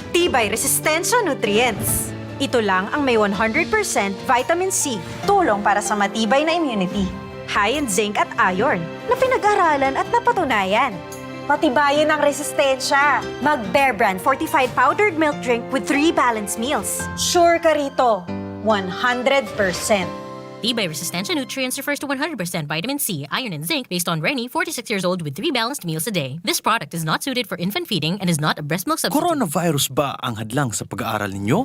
Tibay Resistensya Nutrients. Ito lang ang may one hundred percent vitamin C, tulong para sa matibay na immunity. High in zinc at iron na pinag-aralan at napatunayan. Patibayin ang resistensya. Mag Bear Brand fortified powdered milk drink with three balanced meals. Sure ka rito, one hundred percent. Tibay Resistensya Nutrients refers to one hundred percent vitamin C, iron, and zinc based on Reni, forty-six years old with three balanced meals a day. This product is not suited for infant feeding and is not a breast milk substitute. Coronavirus ba ang hadlang sa pag-aaral ninyo?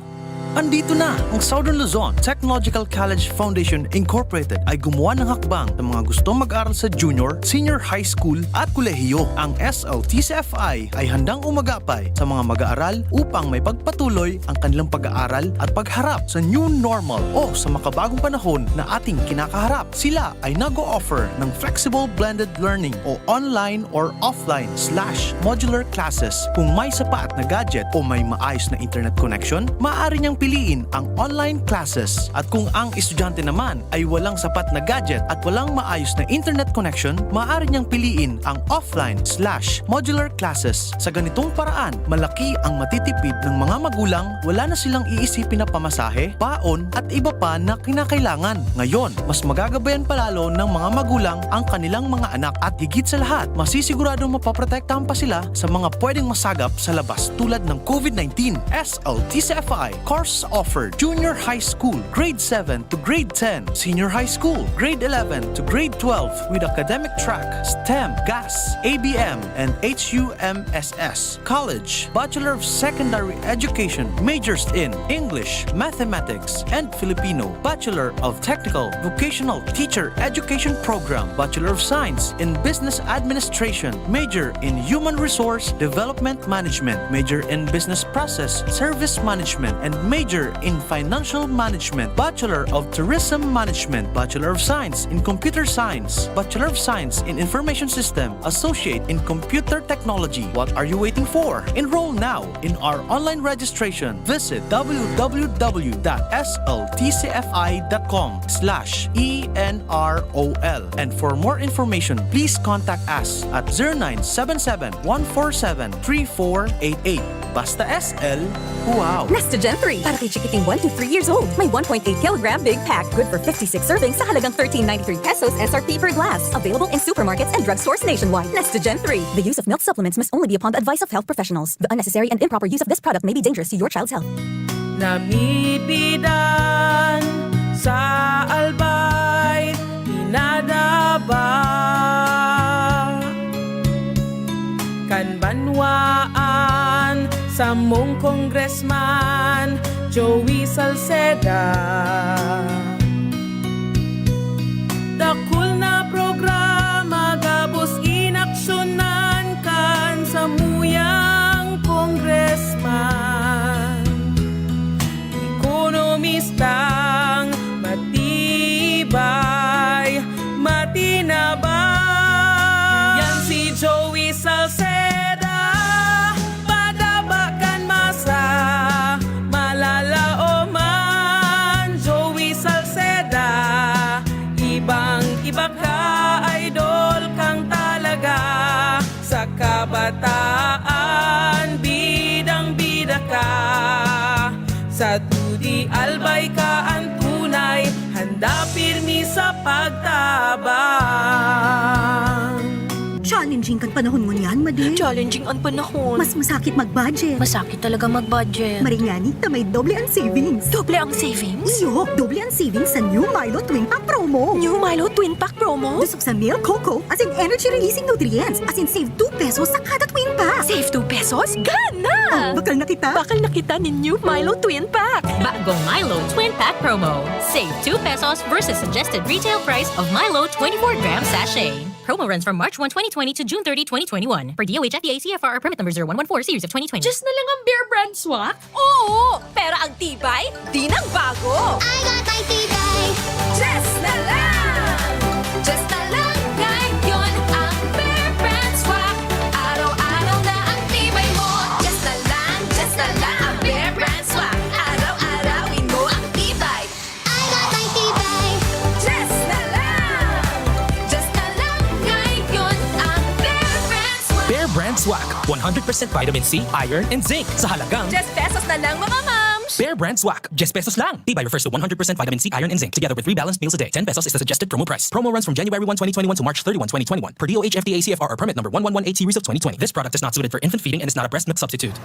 Andito na ang Southern Luzon Technological College Foundation Incorporated ay gumawa ng hakbang sa mga gustong mag-aral sa junior, senior high school at kolehiyo. Ang S L T C F I ay handang umagapay sa mga mag-aaral upang may pagpatuloy ang kanilang pag-aaral at pagharap sa new normal o sa makabagong panahon na ating kinakaharap. Sila ay nag-o-offer ng flexible blended learning o online or offline slash modular classes. Kung may sapat na gadget o may maayos na internet connection, maaari niyang piliin ang online classes. At kung ang estudyante naman ay walang sapat na gadget at walang maayos na internet connection, maaari niyang piliin ang offline slash modular classes. Sa ganitong paraan, malaki ang matitipid ng mga magulang, wala na silang iisipin na pamasahe, baon, at iba pa na kinakailangan. Ngayon, mas magagabayan pa lalo ng mga magulang ang kanilang mga anak at higit sa lahat, masisiguradong mapoprotektahan pa sila sa mga pwedeng masagap sa labas tulad ng COVID nineteen. S L T C F I course offered: Junior High School, Grade seven to Grade ten, Senior High School, Grade eleven to Grade twelve with academic track, STEM, GAS, A B M, and H U M S S. College, Bachelor of Secondary Education, majors in English, Mathematics, and Filipino, Bachelor of Technical Vocational Teacher Education Program, Bachelor of Science in Business Administration, major in Human Resource Development Management, major in Business Process Service Management, and major in Financial Management, Bachelor of Tourism Management, Bachelor of Science in Computer Science, Bachelor of Science in Information System, Associate in Computer Technology. What are you waiting for? Enroll now in our online registration. Visit w w w dot s l t c f i dot com slash e n r o l. And for more information, please contact us at zero nine seven seven, one four seven, three four eight eight. Basta S L, wow! Na Student three, para kay chikiting one to three years old. May one point eight kilogram big pack, good for fifty-six servings sa halagang thirteen ninety-three pesos S R P per glass. Available in supermarkets and drugstores nationwide. Na Student three. The use of milk supplements must only be upon the advice of health professionals. The unnecessary and improper use of this product may be dangerous to your child's health. Namidbidan sa Albay, pinadaba kan banwaan, samong Congressman Joey Salceda. Dakul na programa gabos inaksyonan kan samuyang congressman. Ekonomistang matibay, matinabang. Yan si Joey Salceda, padaba kan masa, malalaoman. Joey Salceda, ibang-iba ka, idol kang talaga. Sa kabataan, bidang-bida ka. Sa dudi, Albay ka an tunay, handa pirmi sa pagtabang. Challenging kan panahon ngunyan, Madi. Challenging an panahon. Mas masakit mag-budget. Masakit talaga mag-budget. Maray ngani ta may doble an savings. Doble ang savings? Iyo, doble an savings sa new Milo Twin Pack promo. New Milo Twin Pack promo? Dusog sa milk, cocoa, asin energy-releasing nutrients, asin save two pesos sa kada Twin Pack. Save two pesos? Gana! Oh, bakal na kita. Bakal na kita nin new Milo Twin Pack. Bagong Milo Twin Pack promo. Save two pesos versus suggested retail price of Milo twenty-four gram sachet. Promo runs from March one, twenty twenty to June thirty, twenty twenty-one. Per D O H F D A C F R R permit number zero one one four series of twenty twenty. Diyos na lang ang Bear Brand Swak? Oo! Pero ang tibay, di nagbago! I got my tibay! Diyos na lang! Diyos na lang ngayon ang Bear Brand Swak. Araw-araw na ang tibay mo. Diyos na lang, Diyos na lang ang Bear Brand Swak. Araw-arawin mo ang tibay. I got my tibay. Diyos na lang! Diyos na lang ngayon ang Bear Brand Swak. Bear Brand Swak, one hundred percent vitamin C, iron, and zinc sa halagang Diyes pesos na lang, mga mams! Bear Brand Swak, diyes pesos lang. Tibay refers to one hundred percent vitamin C, iron, and zinc, together with three balanced meals a day. Ten pesos is the suggested promo price. Promo runs from January one, twenty twenty-one to March thirty-one, twenty twenty-one, per D O H F D A C F R R permit number one one one eight series of twenty twenty. This product is not suited for infant feeding and is not a breast milk substitute.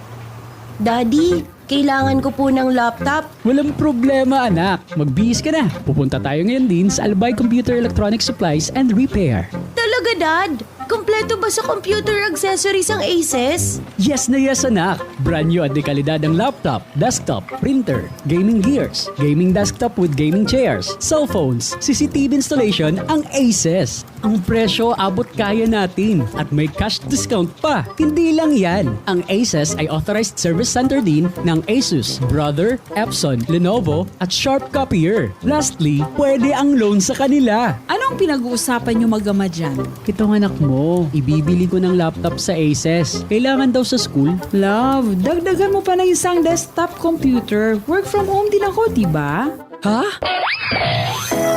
Daddy, kailangan ko po ng laptop. Walang problema, anak. Magbihis ka na. Pupunta tayo ngayon din sa Albay Computer Electronic Supplies and Repair. Talaga, Dad? Kompleto ba sa computer accessories ang Aces? Yes na yes, anak! Brand new at dekalidad ang laptop, desktop, printer, gaming gears, gaming desktop with gaming chairs, cellphones, C C T V installation ang Aces. Ang presyo abot kaya natin at may cash discount pa. Hindi lang yan, ang Aces ay authorized service center din ng Asus, Brother, Epson, Lenovo at Sharp Copier. Lastly, pwede ang loan sa kanila. Anong pinag-uusapan nyo mag-ama dyan? Kitong anak mo, ibibili ko ng laptop sa Aces. Kailangan daw sa school. Love, dagdagan mo pa ng isang desktop computer. Work from home din ako, di ba? Ha?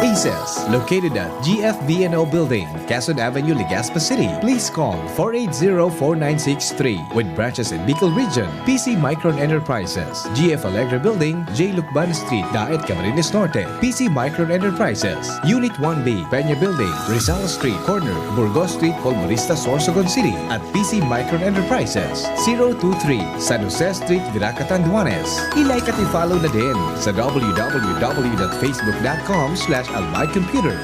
Aces, located at G F B N O Building, Quezon Avenue, Legazpi City. Please call four eight zero four nine six three. With branches in Bicol Region, P C Micron Enterprises, G F Alegre Building, J Lucban Street, Daet, Camarines Norte. P C Micron Enterprises, Unit one B, Peña Building, Rizal Street, corner, Burgos Street, Colmonista, Sorsogon City. At P C Micron Enterprises, zero two three, San Jose Street, Virac, Catanduanes. I-like at i-follow na din sa w w w dot facebook dot com slash albay computer.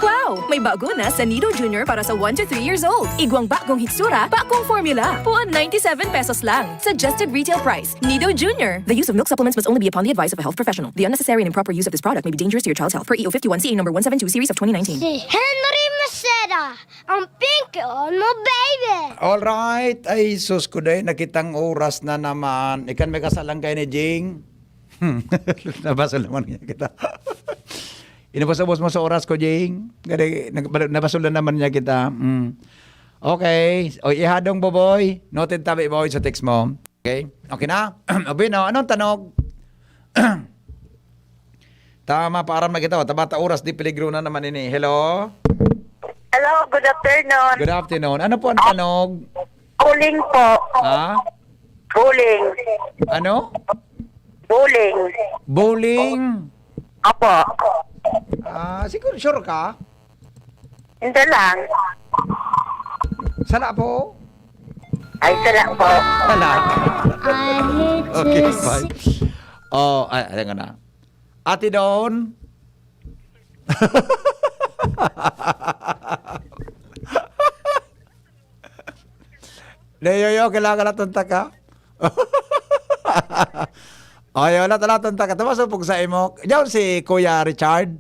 Wow! May bago na sa Nido Junior para sa one to three years old. Igwang bagong hitsura, bagong formula. Puon ninety-seven pesos lang. Suggested retail price. Nido Junior. The use of milk supplements must only be upon the advice of a health professional. The unnecessary and improper use of this product may be dangerous to your child's health. Per E O fifty-one C A number one seven two series of twenty nineteen. Si Henry Maceda, ang pinky on mo, baby! Alright. Ay, sus ko, day. Nakitang oras na naman. Ikan may kasalang kayo ni Jing. Nabasol naman niya kita. Inubos-ubos mo sa oras ko, Jing. Gani, nag- nabasol na naman niya kita. Mm. Okay. O, ihadong, Boboy. Noted tabi, Boy, sa text mo. Okay? Okay na? Obin, no? Anong tanog? Tama, paaram na kita. Tabata oras, di peligro na naman ini. Hello? Hello, good afternoon. Good afternoon. Ano po ang tanog? Bowling po. Ha? Bowling. Ano? Bowling. Bowling? Opo. Ah, siguro sure ka? Hindi lang. Sala po? Ay, sala po. Sala. I hate Okay, to fine. see Oh, ay, ayan ka na. Ate Dawn? Dayoyo, kailangan na tunta ka? Ay, wala talaga tunta ka. Tapos upog sa imo. Diyan si Kuya Richard?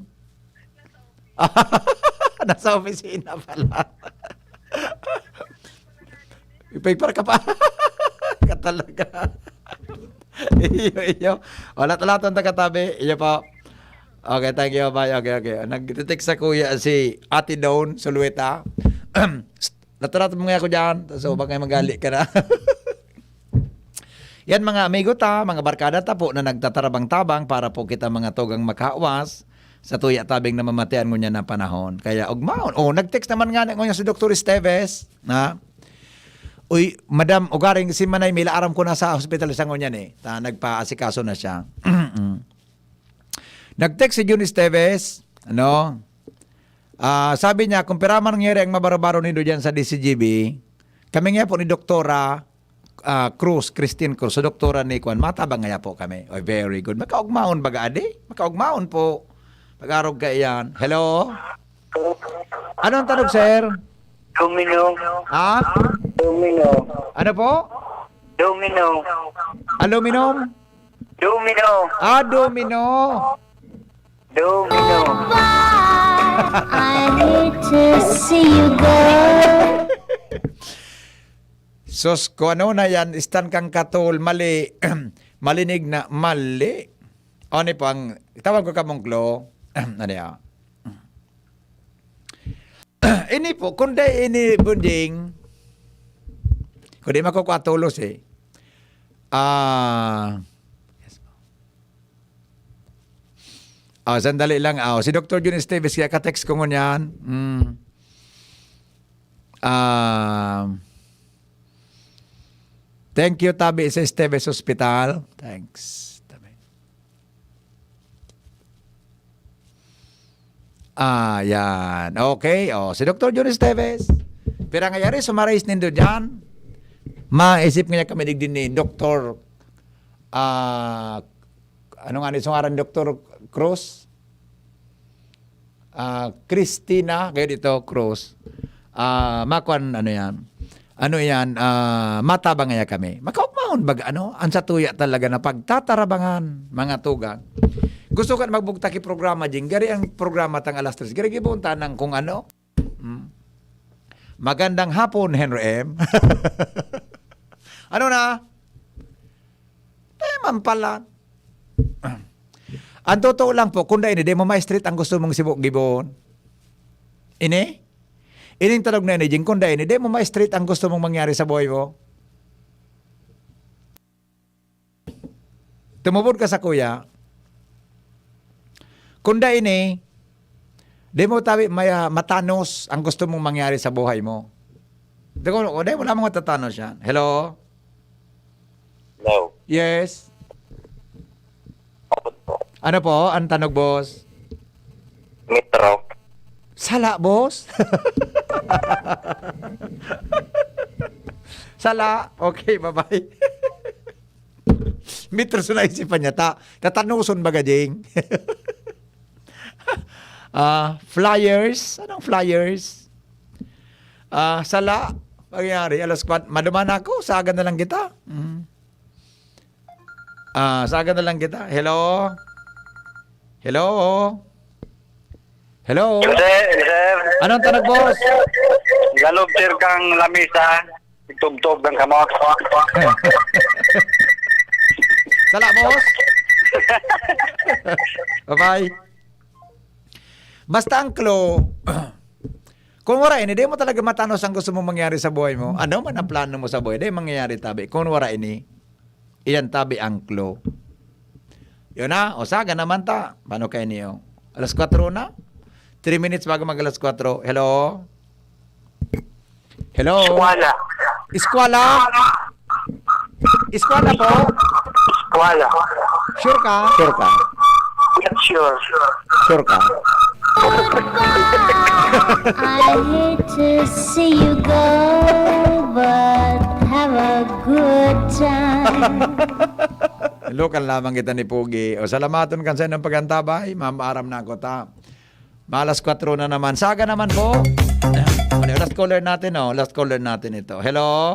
Nasa opisina pala. Ipay para ka pa. Ka talaga. Iyo, iyo. Wala talaga tunta ka tabi. Iyo po. Okay, thank you, bye. Okay, okay. Nag-text sa kuya si Ate Dawn Sulueta. Natarato mo nga ako dyan. So, baka magali ka na. Yan mga amigo ta, mga barkada ta po na nagtatarabang-tabang para po kita mga tugang makahawas sa tuya tabing na mamatian ngunyan na panahon. Kaya ugmaon. Oh, nag-text naman nga ngunyan si Doktor Esteves, na, "Uy, madam, ugaring si Manay Mila, aram ko na sa hospital sa ngunyan eh." Ta, nagpaasikaso na siya. Nag-text si Jun Esteves, ano? Ah, sabi niya, "Kung pira man nangyari ang mabaro-baro nindo dyan sa D C G B, kami nga po ni Doktora ah, Cruz, Christine Cruz, sa doktora ni Kwan, matabang nga po kami." Oh, very good. Makaugmaon baga, adi? Makaugmaon po. Pag-arog ka iyan. Hello? Anong tanong, sir? Domino. Ha? Domino. Ano po? Domino. Aluminum? Domino. Ah, domino. Domino. I hate to see you go. Sos, kung ano na yan, istan kang katol, mali, malinig na, mali. Ano po ang, tawag ko kamong Glo, ano yan? Ini po, kundi ini bunding, kundi makukuha tulos eh. Ah, yes po. Ah, sandali lang. Ah, si Doktor Jun Esteves, kaya ka-text ko ngunyan. Mm. Ah, thank you, tabi sa Esteves Hospital. Thanks. Tabi. Ah, yan. Okay. Oh, si Doktor Jun Esteves. Pira nga yari, sumarais nindo dyan. Maisip nga kami digdi ni Doktor, ah, ano nga ni sungaran, Doktor Cruz? ah, Christina, kayo dito, Cruz. Ah, makuan, ano yan? Ano yan? Ah, matabang kaya kami. Makaugmahon baga, ano? Ang sa tuya talaga na pagtatarabangan, mga tugang. Gusto ka na magbugtak yung programa, Jing? Gari ang programa tang alas tres. Gari gibunta ng kung ano? Hmm. Magandang hapon, Henry M. Ano na? Di man pala. Ang totoo lang po, kung dai ini, di mo ma-straight ang gusto mong sibo, gibohon. Ini? Ining tulog na ini, Jing, kung dai ini, di mo ma-straight ang gusto mong mangyari sa buhay mo. Tumubod ka sa kuya. Kung dai ini, di mo tabi maya matanos ang gusto mong mangyari sa buhay mo. Di ko, o, di, wala mong matatanos yan. Hello? Hello. Yes? Ano po? Ang tanog, boss? Metro. Sala, boss? Sala? Okay, bye-bye. Metro sa naisipan niya. Ta tatanuson baga, Jing. Ah, flyers? Anong flyers? Ah, sala? Pangyari, alas kwat, maduman ako, saga na lang kita. Mm. Ah, saga na lang kita. Hello? Hello? Hello? Sir, sir. Anong tanong, boss? Galob, sir, kang lamisa. Tubtob ng kamot. Sala, boss? Bye-bye. Basta ang clue, kung wala ini, di mo talaga matanos ang gusto mong mangyari sa buhay mo. Ano man ang plano mo sa buhay, di mangyayari tabi. Kung wala ini, iyan tabi ang clue. Yun na, o saga naman ta. Paano kayo niyo? Alas kwatro na? Three minutes bago mag alas kwatro. Hello? Hello? Eskwala. Eskwala? Eskwala po? Eskwala. Sure ka? Sure ka? Not sure. Sure ka? I hate to see you go, but have a good time. Lukan lamang kita ni Pugi. O salamaton kan sa inyong pag-antabay, mamaaram na ako ta. Malas kwatro na naman. Saga naman po. Ano, last caller natin, oh. Last caller natin ito. Hello?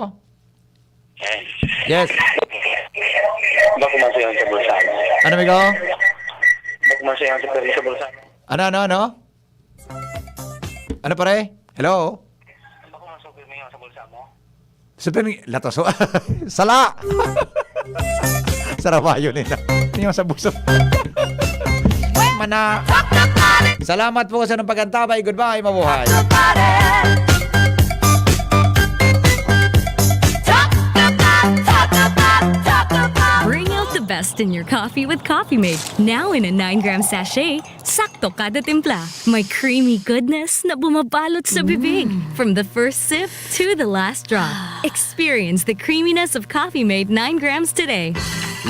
Yes. Bako man siya sa bulsa mo. Ano, amigo? Bako man siya sa, sa bulsa mo. Ano, ano, ano? Ano, pare? Hello? Bako man sa sa bulsa mo. Sa pin-, lataso. Sala! Sarabayo nila. Hindi mo sa buso. Mana. Salamat po sa inyong pag-antabay. Goodbye. Mabuhay. Bring out the best in your coffee with Coffee Mate. Now in a nine gram sachet, sakto kada timpla. May creamy goodness na bumabalot sa bibig. From the first sip to the last drop. Experience the creaminess of Coffee Mate nine grams today.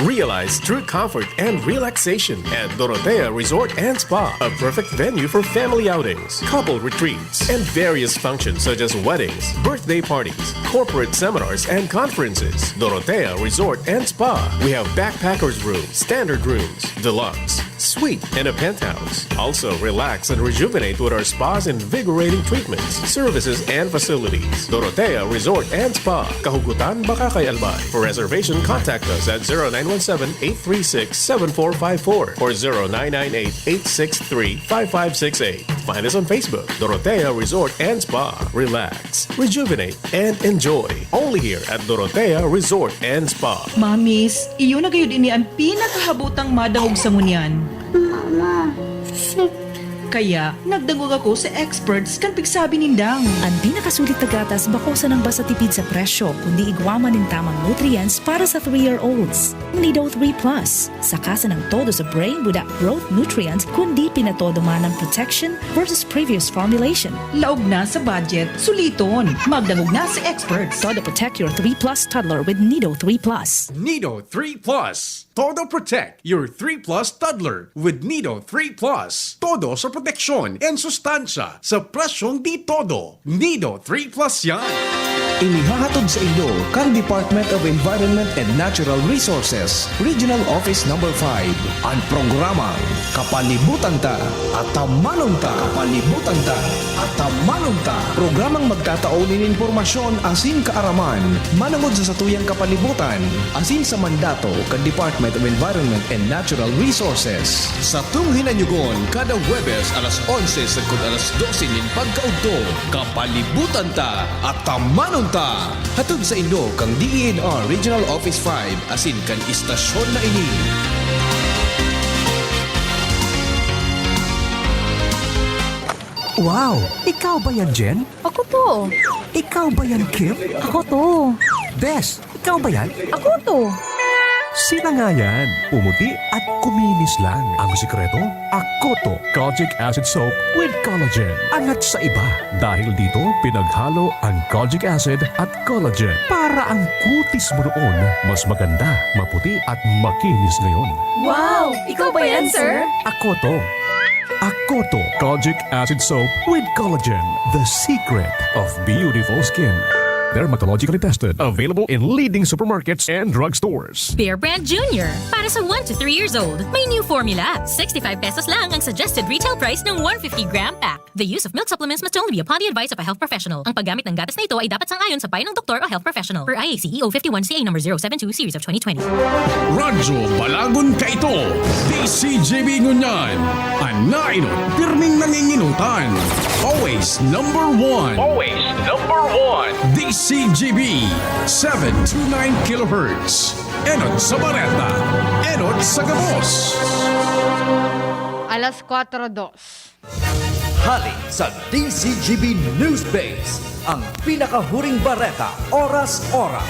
Realize true comfort and relaxation at Dorotea Resort and Spa, a perfect venue for family outings, couple retreats, and various functions such as weddings, birthday parties, corporate seminars, and conferences. Dorotea Resort and Spa. We have backpackers room, standard rooms, deluxe, suite, and a penthouse. Also, relax and rejuvenate with our spa's invigorating treatments, services, and facilities. Dorotea Resort and Spa, Kahugutan, Bacacay, Albay. For reservation, contact us at zero nine one seven, eight three six, seven four five four or zero nine nine eight, eight six three, five five six eight. Find us on Facebook, Dorotea Resort and Spa. Relax, rejuvenate, and enjoy. Only here at Dorotea Resort and Spa. Mamis, iyo na gayud ini an pinakahabotang madangog sa ngunyan. Mama, Kaya, nagdangog ako sa experts kan pigsabi nindang. An pinakasulit na gatas bako sanang basta tipid sa presyo, kundi igwa man nin tamang nutrients para sa three-year-olds. Nido three Plus, saka sanang todo sa brain without growth nutrients, kundi pinatodo man ang protection versus previous formulation. Laog na sa budget, suliton. Magdangog na sa experts. Todo protect your three plus toddler with Nido three Plus. Nido three Plus. Todo protect your three Plus toddler with Nido three Plus. Todo sa proteksyon and sustansya sa presyong di todo. Nido three Plus yan! Inihahatod sa inyo kan Department of Environment and Natural Resources, Regional Office Number five, an programang Kapalibutan Ta, Atamanon Ta. Kapalibutan Ta, Atamanon Ta. Programang magtatao nin impormasyon asin kaaraman manongod sa satuyang kapalibutan asin sa mandato kan Department of Environment and Natural Resources. Satong hinanyugon kada Huwebes alas onse sagkod alas dose nin pagkaudto. Kapalibutan Ta, Atamanon Ta! Hatod saindo kan D E N R Regional Office five asin kan istasyon na ini. Wow! Ikaw ba yan, Jen? Ako to. Ikaw ba yan, Kim? Ako to. Bes, ikaw ba yan? Ako to. Sila nga yan. Pumuti at kuminis lang. Ang sikreto, Akoto Kojic Acid Soap with Collagen. Angat sa iba. Dahil dito, pinaghalo ang kojic acid at collagen para ang kutis mo noon mas maganda, maputi at makinis ngayon. Wow! Ikaw ba yan, sir? Akoto. Akoto Kojic Acid Soap with Collagen. The secret of beautiful skin. Dermatologically tested. Available in leading supermarkets and drugstores. Bear Brand Junior. Para sa one to three years old, may new formula. Sixty-five pesos lang ang suggested retail price ng one fifty gram pack. The use of milk supplements must only be upon the advice of a health professional. Ang paggamit ng gatas na ito ay dapat sang-ayon sa payo ng doktor o health professional. Per I A C E O fifty-one C A number zero seven two series of twenty twenty. Radyo Balagon Kaito, D C G B Ngunyan. An nainot, pirming nanginginutan. Always number one. Always number one. D C G B, seven two nine kilohertz. Enot sa bareta, enot sa gabos. Alas kwatro dos. Hali sa D C G B News Base, ang pinakahuring bareta, oras-oras.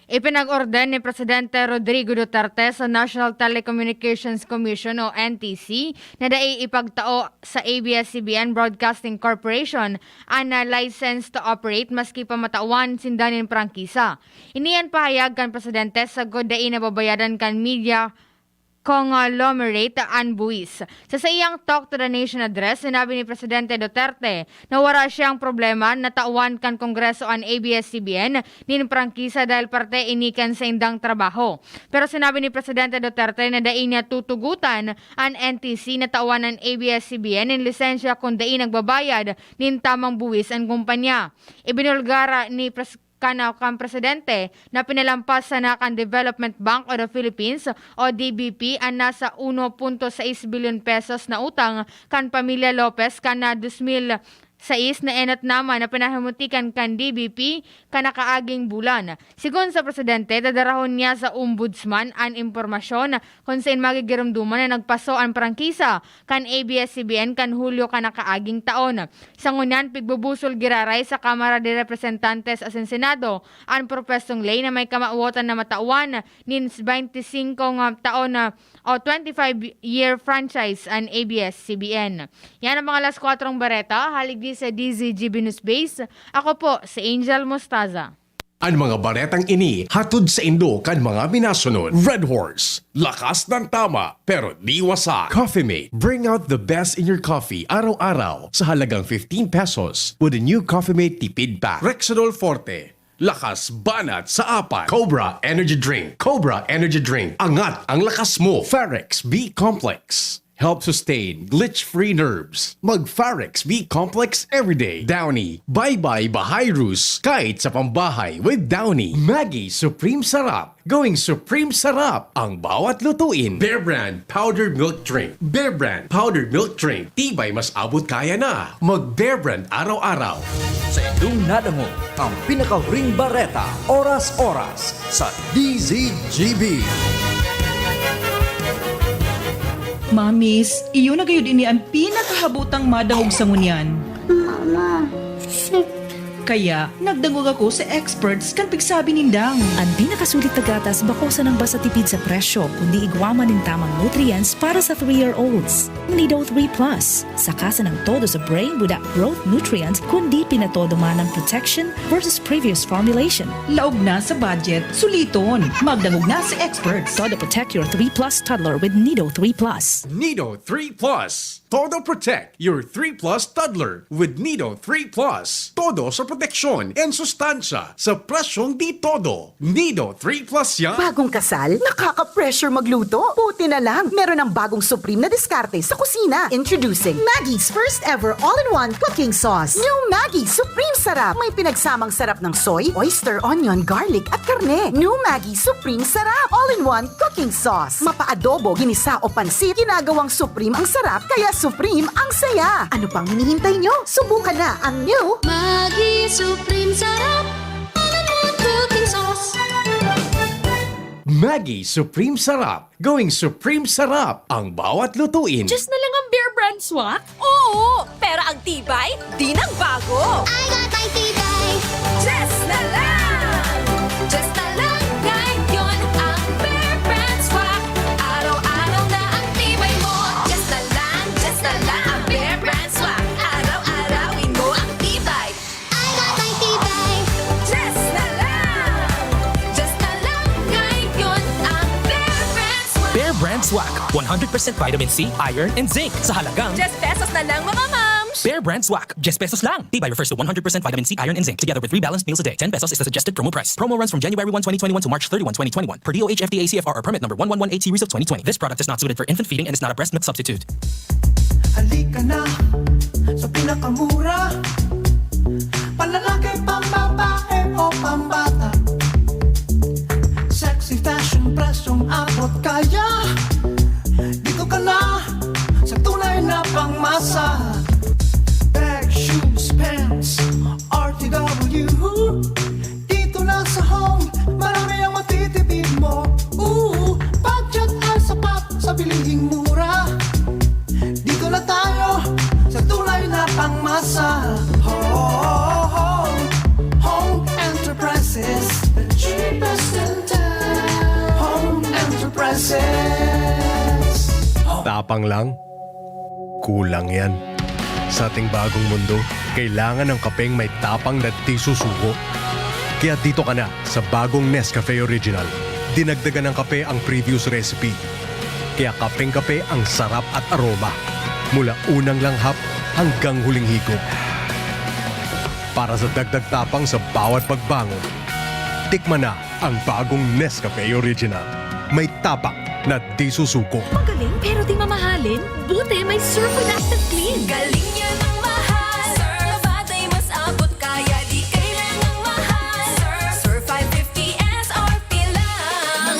Ipinag-orden ni Presidente Rodrigo Duterte sa National Telecommunications Commission o N T C na dai ipagtao sa A B S C B N Broadcasting Corporation an, ah, license to operate maski pa matawan sinda nin prangkisa. Ini an pahayag kan Presidente sagkod dai nababayadan kan media conglomerate an buwis. Sa saiyang Talk to the Nation address, sinabi ni Presidente Duterte na wara siyang problema na tawan kan Kongreso an A B S C B N nin prangkisa dahil parte ini kan saindang trabaho. Pero sinabi ni Presidente Duterte na dai niya tutugotan an N T C na tawan an A B S C B N nin lisensya kun dai nagbabayad nin tamang buwis an kumpanya. Ibinulgar ni Pres-, kan, kan presidente na pinalampas sana kan Development Bank of the Philippines o D B P an nasa uno punto sais bilyon pesos na utang kan pamilya Lopez kan, ah, dos mil sais na enot naman na pinahimutikan kan D B P kan nakaaging bulan. Sigon sa presidente, dadarahon niya sa ombudsman an impormasyon kun saen magigiromdoman na nagpaso an prangkisa kan A B S C B N kan Hulyo kan nakaaging taon. Sa ngunyan, pigbubusol giraray sa Kamara de Representantes asin Senado an propwestong ley na may kamawotan na matawan nin twenty-five nga taon na o twenty-five-year franchise an A B S C B N. Yan ang mga alas kwatrong bareta, haligi sa D Z G B News Base. Ako po si Angel Mostaza. An mga baretang ini hatod saindo kan mga minasunod: Red Horse, lakas ng tama, pero di wasak. Coffee Mate, bring out the best in your coffee araw-araw sa halagang fifteen pesos with the new Coffee Mate Tipid Pack. Rexidol Forte, lakas banat sa apat. Cobra Energy Drink, Cobra Energy Drink, angat ang lakas mo. Farex B Complex, help sustain glitch-free nerves. Mag Farex B Complex everyday. Downy, bye-bye bahayrus kahit sa pambahay with Downy. Maggi Supreme Sarap, going Supreme Sarap ang bawat lutuin. Bear Brand Powdered Milk Drink. Bear Brand Powdered Milk Drink. Tibay mas abot kaya na. Mag Bear Brand araw-araw. Sa indong nadangog, ang pinakahuring bareta, oras-oras, sa D Z G B. Mamis, iyo na gayud ini an pinakahabotang madangog sa ngunyan. Mama, sick. Kaya, nagdangog ako sa experts kan pigsabi nindang. An pinakasulit na gatas bako sanang basta tipid sa presyo, kundi igwa man nin tamang nutrients para sa three-year-olds. Nido three Plus. Saka sanang todo sa brain without growth nutrients, kundi pinatodo man ang protection versus previous formulation. Laog na sa budget, suliton. Magdangog na sa experts. Todo protect your three plus toddler with Nido three Plus. Nido three Plus. Todo protect your three plus toddler with Nido three Plus. Todo sa proteksyon and sustansya sa presyong di todo. Nido three Plus yan. Bagong kasal? Nakaka-pressure magluto? Buti na lang, meron ng bagong Supreme na diskarte sa kusina. Introducing Maggi's first ever all-in-one cooking sauce. New Maggi Supreme Sarap. May pinagsamang sarap ng soy, oyster, onion, garlic, at karne. New Maggi Supreme Sarap. All-in-one cooking sauce. Mapa-adobo, ginisa o pansit, ginagawang Supreme ang sarap, kaya Supreme ang saya. Ano pang hinihintay nyo? Subukan na ang new Maggi Supreme Sarap. All-in-one cooking sauce. Maggi Supreme Sarap. Going Supreme Sarap ang bawat lutuin. Diyos na lang ang Bear Brand Swak? Oo, pero ang tibay, di nagbago. I got my tibay. Diyos na lang! Diyos na lang ngayon ang Bear Brand Swak. Araw-araw na ang tibay mo. Diyos na lang, Diyos na lang ang Bear Brand Swak. Araw-arawin mo ang tibay. I got my tibay. Diyos na lang! Diyos na lang ngayon ang Bear Brand Swak. Bear Brand Swak, one hundred percent vitamin C, iron, and zinc sa halagang Diyes pesos na lang, mga mams! Bear Brand Swak, diyes pesos lang. Tibay refers to one hundred percent vitamin C, iron, and zinc, together with three balanced meals a day. Ten pesos is the suggested promo price. Promo runs from January one, twenty twenty-one to March thirty-one, twenty twenty-one, per D O H F D A C F R or permit number one one one eight series of twenty twenty. This product is not suited for infant feeding and is not a breast milk substitute. Halika na sa pinakamura, panlalaki, pambabae o pambata. Sexy fashion, presyong abot kaya. Dito ka na sa tunay na pangmasa. Bag, shoes, pants, R T W. Dito na sa Home, marami ang matitipid mo. Ooh, budget ay sapat sa bilhing mura. Dito na tayo sa tunay na pangmasa. Home, Home Enterprises, the cheapest in town. Home Enterprises. Tapang lang? Kulang yan. Sa ating bagong mundo, kailangan ng kapeng may tapang na di susuko. Kaya dito ka na sa bagong Nescafe Original. Dinagdagan ng kape ang previous recipe. Kaya kapeng-kape ang sarap at aroma. Mula unang langhap hanggang huling higop. Para sa dagdag tapang sa bawat pagbangon, tikman na ang bagong Nescafe Original. May tapang na di susuko. Magaling pero di mamahalin? Buti may Surf with Active Clean. Galing yan ang mahal. Surf. Mababay mas abot kaya di kailangang mahal. Surf. Surf five fifty S R P lang.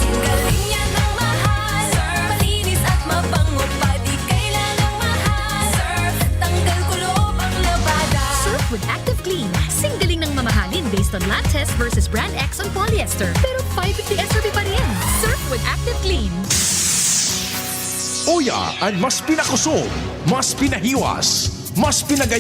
Singgaling yan ang mahal. Surf. Malinis at mabango pa, di kailangang mahal. Surf. Tanggal kulob ang labada. Surf with Active Clean. Singgaling ng mamahalin based on lab test versus brand X on polyester. Pero five fifty S R P pa rin. Surf with Active Clean. Uya, an mas pinakusog, mas pinahiwas, mas pinagay